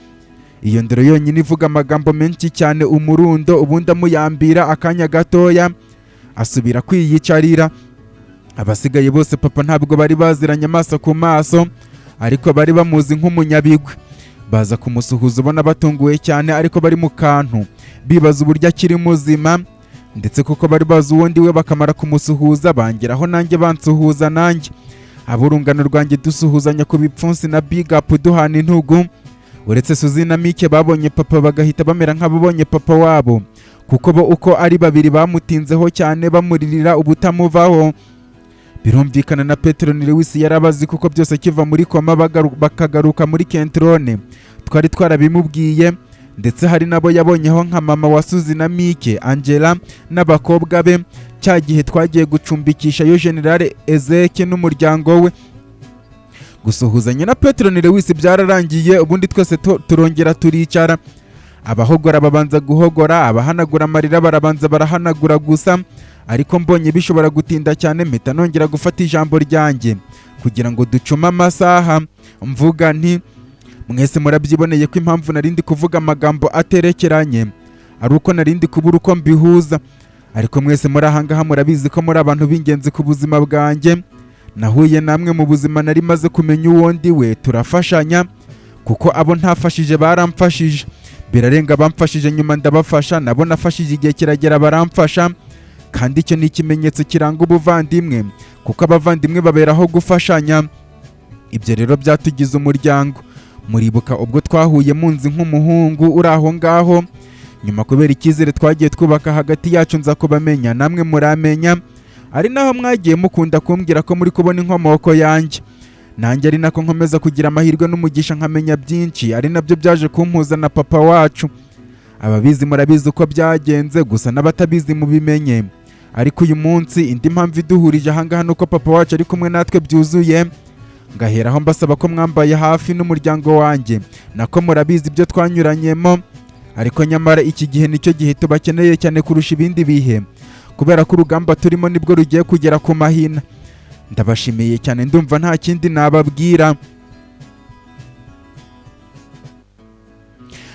Iyo ndero yonyine ivuga amagambo menshi cyane umurundo, ubundi amuyambira akanya gatoya asubira kwiyicarira. Abasigaye bose papa ntabwo bari baziranye amaso ku maso, ariko bari bamuzi nk'umunyabigwi. Baza kumusuhuza ubona batunguwe cyane, ariko bari mu kantu bibaza uburyo akiri muzima. Ndetse kuko bari bazi uwo ndi we, bakamara kumusuhuza bangeraho nanjye bansuhuza, nanjye ab'urungano rwanjye dusuhuzanya ku bipfunsi na big up, duhana intugu. Uretse Suzi na Mike babonye papa bagahita bamera nk'ababonye papa wabo, kuko bo uko ari babiri bamutinzeho cyane, bamuririra ubutamuvaho. Birumvikana na Petero ni Lewis yarabazi, kuko byose akiva muri koma bakagaruka muri Kentrone twari twarabimubwiye. Ndetse hari nabo yabonyeho nka mama wa Suzi na Mike, Angela, n'abakobwa be, cya gihe twagiye gucumbikisha yo General Ezeke n'umuryango we. Gusuhuzanya na Petero ni Lewis byararangiye, ubundi twese turongera turicara. Abahogora babanza guhogora, abahanagura amarira barabanza barahanagura. Gusa ariko mbonye bishobora gutinda cyane, mpita nongera gufata ijambo ryanjye kugira ngo ducume amasaha, mvuga nti: "Mwese murabyiboneye ko impamvu narindi kuvuga amagambo aterekeranye ari uko narindi kubura uko mbihuza. Ariko mwese muri ahangaha murabizi ko muri abantu b'ingenzi ku buzima bwanjye. Nahuye namwe mu buzima nari maze kumenya uwo ndi we, turafashanya, kuko abo ntafashije baramfashije birarenga. Bamfashije nyuma ndabafasha, nabo nafashije igihe kiragera baramfasha. Kandi icyo ni ikimenyetso kiranga ubuvandimwe, kuko abavandimwe baberaho gufashanya. Ibyo rero byatugize umuryango. Muribuka ubwo twahuye munzi nk'umuhungu uri aho ngaho. Nyuma kubera icyizere twagiye twubaka hagati yacu nza kubamenya, namwe muramenya, ari naho mwagiye mukunda kumbwira ko muri kubona inkomoko yanjye. Nanjye ari nako nkomeza kugira amahirwe n'umugisha nkamenya byinshi, ari nabyo byaje kumpuza na papa wacu. Ababizi murabizi uko byagenze, gusa n'abatabizi mubimenye. Ariko uyu munsi indi mpamvu iduhurije ahangaha ni uko papa wacu ari kumwe natwe byuzuye. Ngaheraho mbasaba ko mwambaye hafi n'umuryango wanjye, nako murabizi ibyo twanyuranyemo. Ariko nyamara iki gihe nicyo gihe tubakeneye cyane kurusha ibindi bihe, kubera ko urugamba turimo nibwo rugiye kugera ku mahina. Ndabashimiye cyane, ndumva nta kindi nababwira."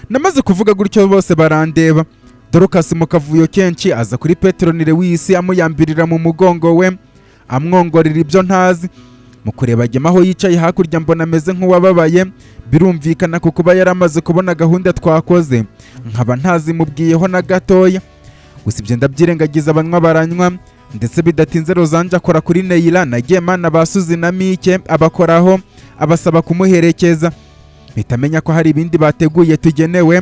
Namaze kuvuga gutyo bose barandeba. Dorcas mu kavuyo kenshi aza kuri Petero ni Lewis, amuyambirira mu mugongo we, amwongorera ibyo ntazi. Mu kureba Gema aho yicaye hakurya, mbona ameze nk'uwababaye. Birumvikana, kuko kuba yaramaze kubona gahunda twakoze nkaba ntazimubwiyeho na gatoya. Gusa ibyo ndabyirengagiza, abanywa baranywa. Ndetse bidatinze Rozanje akora kuri Neila na Gema na ba Suzi na Mike, abakoraho abasaba kumuherekeza. Mpita menya ko hari ibindi bateguye tugenewe.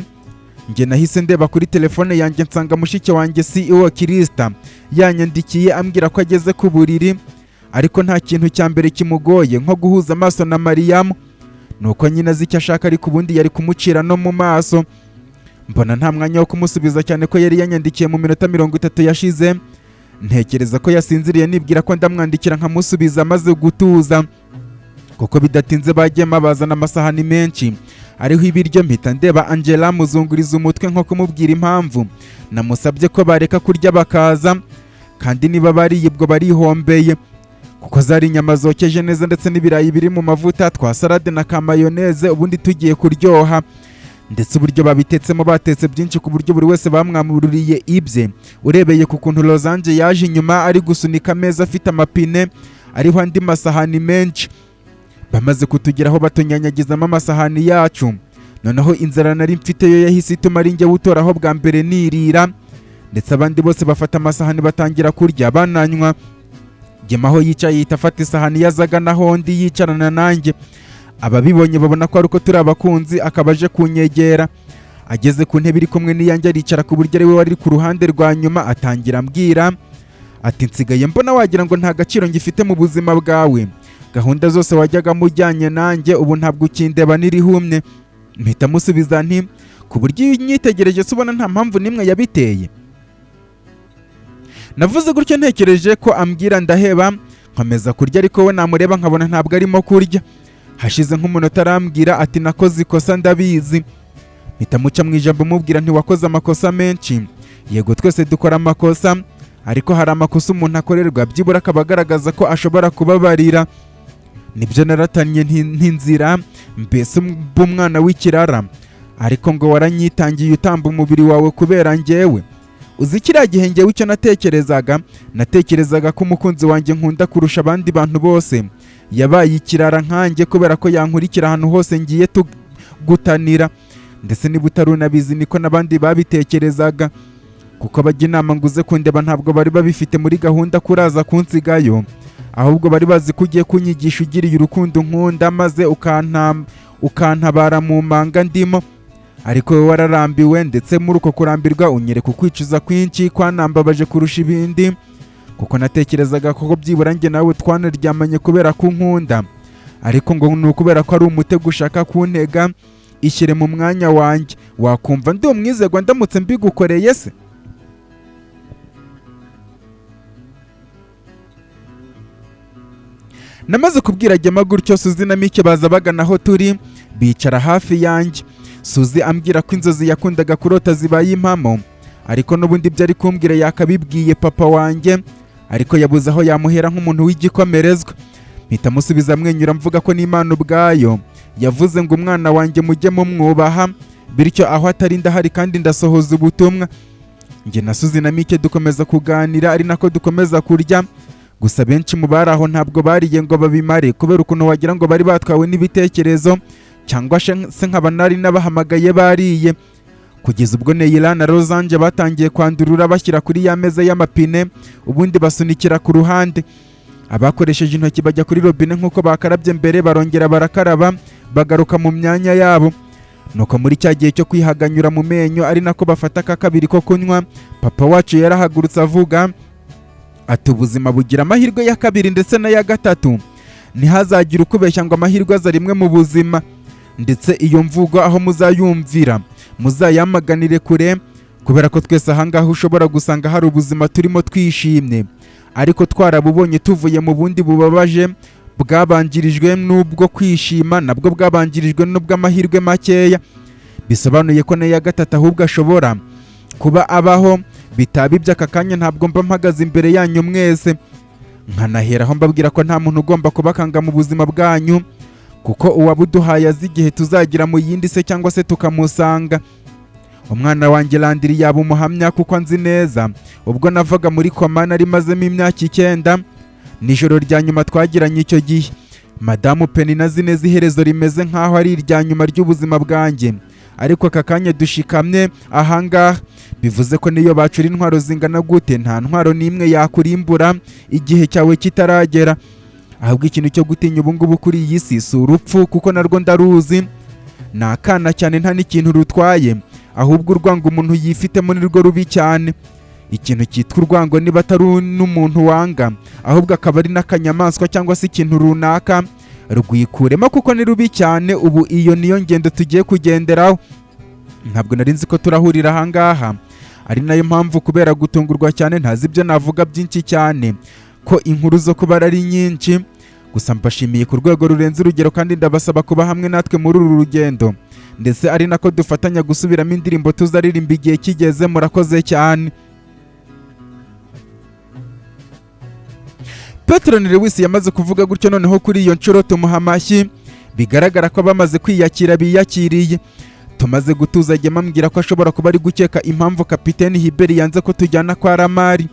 Njye nahise ndeba kuri telefone yanjye, nsanga mushiki wanjye CEO Kirista yanyandikiye ambwira ko ageze ku buriri, ariko nta kintu cya mbere kimugoye nko guhuza amaso na Mariyamu. Nuko nyine azi icyo ashaka, ariko ubundi yari kumucira no mu maso. Mbona nta mwanya wo kumusubiza, cyane ko yari yanyandikiye mu minota 30 yashize. Ntekereza ko yasinziriye, nibwira ko ndamwandikira nkamusubiza amaze gutuza. Kuko bidatinze bagema bazana amasahani menshi ariho ibiryo. Mpita ndeba Angela, muzunguriza umutwe nko kumubwira impamvu namusabye ko bareka kurya bakaza, kandi niba bariye ubwo barihombeye, kuko zari inyama zokeje neza ndetse n'ibirayi biri mu mavuta, twa salade na ka mayonnaise, ubundi tugiye kuryoha. Ndetse uburyo babitetsemo, batetse byinshi ku buryo buri wese bamwamururiye ibye. Urebeye ku kuntu Rozange yaje inyuma ari gusunika ameza afite amapine ariho andi masahani menshi, bamaze kutugeraho batunyanyagizamo amasahani yacu. Noneho inzara nari mfite yo yahise ituma ari njye utoraho bwa mbere nirira, ndetse abandi bose bafata amasahani batangira kurya bananywa. Gema aho yicaye yihita afata isahani yazaga naho ndi yicarana nanjye. Ababibonye babona ko ari uko turi abakunzi, akaba aje kunyegera. Ageze ku ntebe iri kumwe n'iyanjye aricara, ku buryo ari we wari ku ruhande rwa nyuma. Atangira ambwira ati: "Nsigaye mbona wagira ngo nta gaciro ngifite mu buzima bwawe. Gahunda zose wajyagamo ujyanye nanjye, ubu ntabwo ukindeba n'irihumye." Mpita musubiza nti: "Ku buryo iyo unyitegereje se ubona nta mpamvu n'imwe yabiteye?" Navuze gutyo ntekereje ko ambwira, ndaheba, nkomeza kurya, ariko we namureba nkabona ntabwo arimo kurya. Hashize nk'umunota arambwira ati: "Nakoze ikosa, ndabizi." Mpita muca mu ijambo mubwira nti: "Wakoze amakosa menshi. Yego, twese dukora amakosa, ariko hari amakosa umuntu akorerwa byibura akaba agaragaza ko ashobora kubabarira. Nibyo naratanye ntinzira mbese umwana w'ikirara, ariko ngo waranyitangiye utamba umubiri wawe kubera njyewe. Uzi kiriya gihe njyewe icyo natekerezaga? Natekerezaga ko umukunzi wanjye nkunda kurusha abandi bantu bose yabaye ikirara nkanjye, kubera ko yankurikira ahantu hose ngiye tugutanira. Ndetse niba utari unabizi, niko n'abandi babitekerezaga. Kuko bajya inama ngo uze kundeba, ntabwo bari babifite muri gahunda kuraza kunsigayo, ahubwo bari bazi ko ugiye kunyigisha ugiriye urukundo nkunda, maze ukantabara mu manga ndimo. Ariko wowe wararambiwe, ndetse muri uko kurambirwa unyereka ukwicuza kwinshi kwanambabaje kurusha ibindi, kuko natekerezaga ko byibura njye nawe twanaryamanye kubera ko unkunda, ariko ngo ni ukubera ko ari umutego ushaka kuntega. Ishyire mu mwanya wanjye, wakumva ndi umwizerwa ndamutse mbigukoreye se? Namaze kubwira Gema gutyo, Suzi na Mike baza bagana aho turi, bicara hafi yanjye. Suzi ambwira ko inzozi yakundaga kurota zibaye impamo, ariko n'ubundi ibyo ari kumbwira yakabibwiye papa wanjye, ariko yabuze aho yamuhera nk'umuntu w'igikomerezwa. Mpita musubiza amwenyura, mvuga ko n'Imana ubwayo yavuze ngo umwana wanjye mujye mumwubaha, bityo aho atari ndahari kandi ndasohoza ubutumwa. Njye na Suzi na Mike dukomeza kuganira, ari nako dukomeza kurya. Gusa benshi mu bari aho ntabwo bariye ngo babimare, kubera ukuntu wagira ngo bari batwawe n'ibitekerezo, cyangwa se nkaba nari nabahamagaye bariye, kugeza ubwo Neila na Rosange batangiye kwandurura bashyira kuri ya meza y'amapine, ubundi basunikira ku ruhande. Abakoresheje intoki bajya kuri robine nk'uko bakarabye mbere, barongera barakaraba, bagaruka mu myanya yabo. Nuko muri cya gihe cyo kwihaganyura mu menyo, ari nako bafata aka kabiri ko kunywa, papa wacu yarahagurutse avuga ati: "Ubuzima bugira amahirwe ya kabiri ndetse n'aya gatatu. Ntihazagire ukubeshya ngo amahirwe aza rimwe mu buzima. Ndetse iyo mvugo aho muzayumvira muzayamaganire kure, kubera ko twese ahangaha ushobora gusanga hari ubuzima turimo twishimye, ariko twarabubonye tuvuye mu bundi bubabaje bwabanjirijwe n'ubwo kwishima, nabwo bwabanjirijwe n'ubw'amahirwe makeya." Bisobanuye ko n'aya gatatu ahubwo ashobora kuba abaho. Bitaba iby'aka kanya ntabwo mba mpagaze imbere yanyu mwese. Nkanaheraho mbabwira ko nta muntu ugomba kubakanga mu buzima bwanyu, kuko uwabuduhaye azi igihe tuzagira mu yindi se cyangwa se tukamusanga. Umwana wanjye Landiri yaba umuhamya, kuko nzi neza ubwo navaga muri koma nari mazemo imyaka 9, nijoro rya nyuma twagiranye icyo gihe. Madamu Penina azi neza iherezo rimeze nk'aho ari irya nyuma ry'ubuzima bwanjye, ariko aka kanya dushikamye ahangaha. Bivuze ko niyo bacura intwaro zingana gute, nta ntwaro n'imwe yakurimbura igihe cyawe kitaragera. Ahubwo ikintu cyo gutinya ubungubu kuri iyi si si urupfu, kuko narwo ndaruzi, ni akana cyane, nta n'ikintu rutwaye. Ahubwo urwango umuntu yifitemo nirwo rubi cyane. Ikintu cyitwa urwango, niba atari n'umuntu wanga, ahubwo akaba ari n'akanyamaswa cyangwa se ikintu runaka, rwikuremo kuko ni rubi cyane. Ubu iyo niyo ngendo tugiye kugenderaho. Ntabwo nari nzi ko turahurira ahangaha, ari nayo mpamvu kubera gutungurwa cyane ntazi ibyo navuga byinshi cyane, ko inkuru zo kuba ari nyinshi. Gusa mbashimiye ku rwego rurenze urugero, kandi ndabasaba kuba hamwe natwe muri uru rugendo, ndetse ari nako dufatanya gusubiramo indirimbo tuzaririmba igihe kigeze. Murakoze cyane. Petron Lewis yamaze kuvuga gutyo, noneho kuri iyo nshuro tumuha amashyi, bigaragara ko bamaze kwiyakira biyakiriye. Tumaze gutuza, Gema ambwira ko ashobora kuba ari gukeka impamvu kapiteni Hiberi yanze ko tujyana kwa Ramari.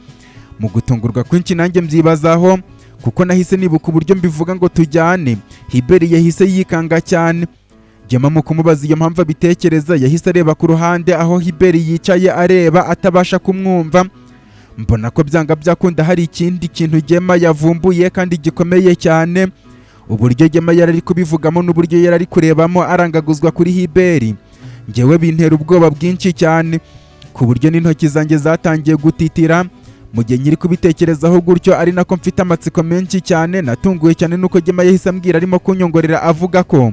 Mu gutungurwa kwinshi nanjye mbyibazaho, kuko nahise nibuka uburyo mbivuga ngo tujyane, Hiberi yahise yikanga cyane. Gema mu kumubaza iyo mpamvu abitekereza, yahise areba ku ruhande aho Hiberi yicaye areba atabasha kumwumva. Mbona ko byanga byakunda hari ikindi kintu Gema yavumbuye kandi gikomeye cyane. Uburyo Gema yari ari kubivugamo n'uburyo yari ari kurebamo arangaguzwa kuri Hiberi, ngewe bintera ubwoba bwinshi cyane, ku buryo n'intoki zanjye zatangiye gutitira. Mu gihe nkiri kubitekerezaho gutyo, ari nako mfite amatsiko menshi cyane, natunguwe cyane nuko Gema yahise ambwira arimo kunyongorera avuga ko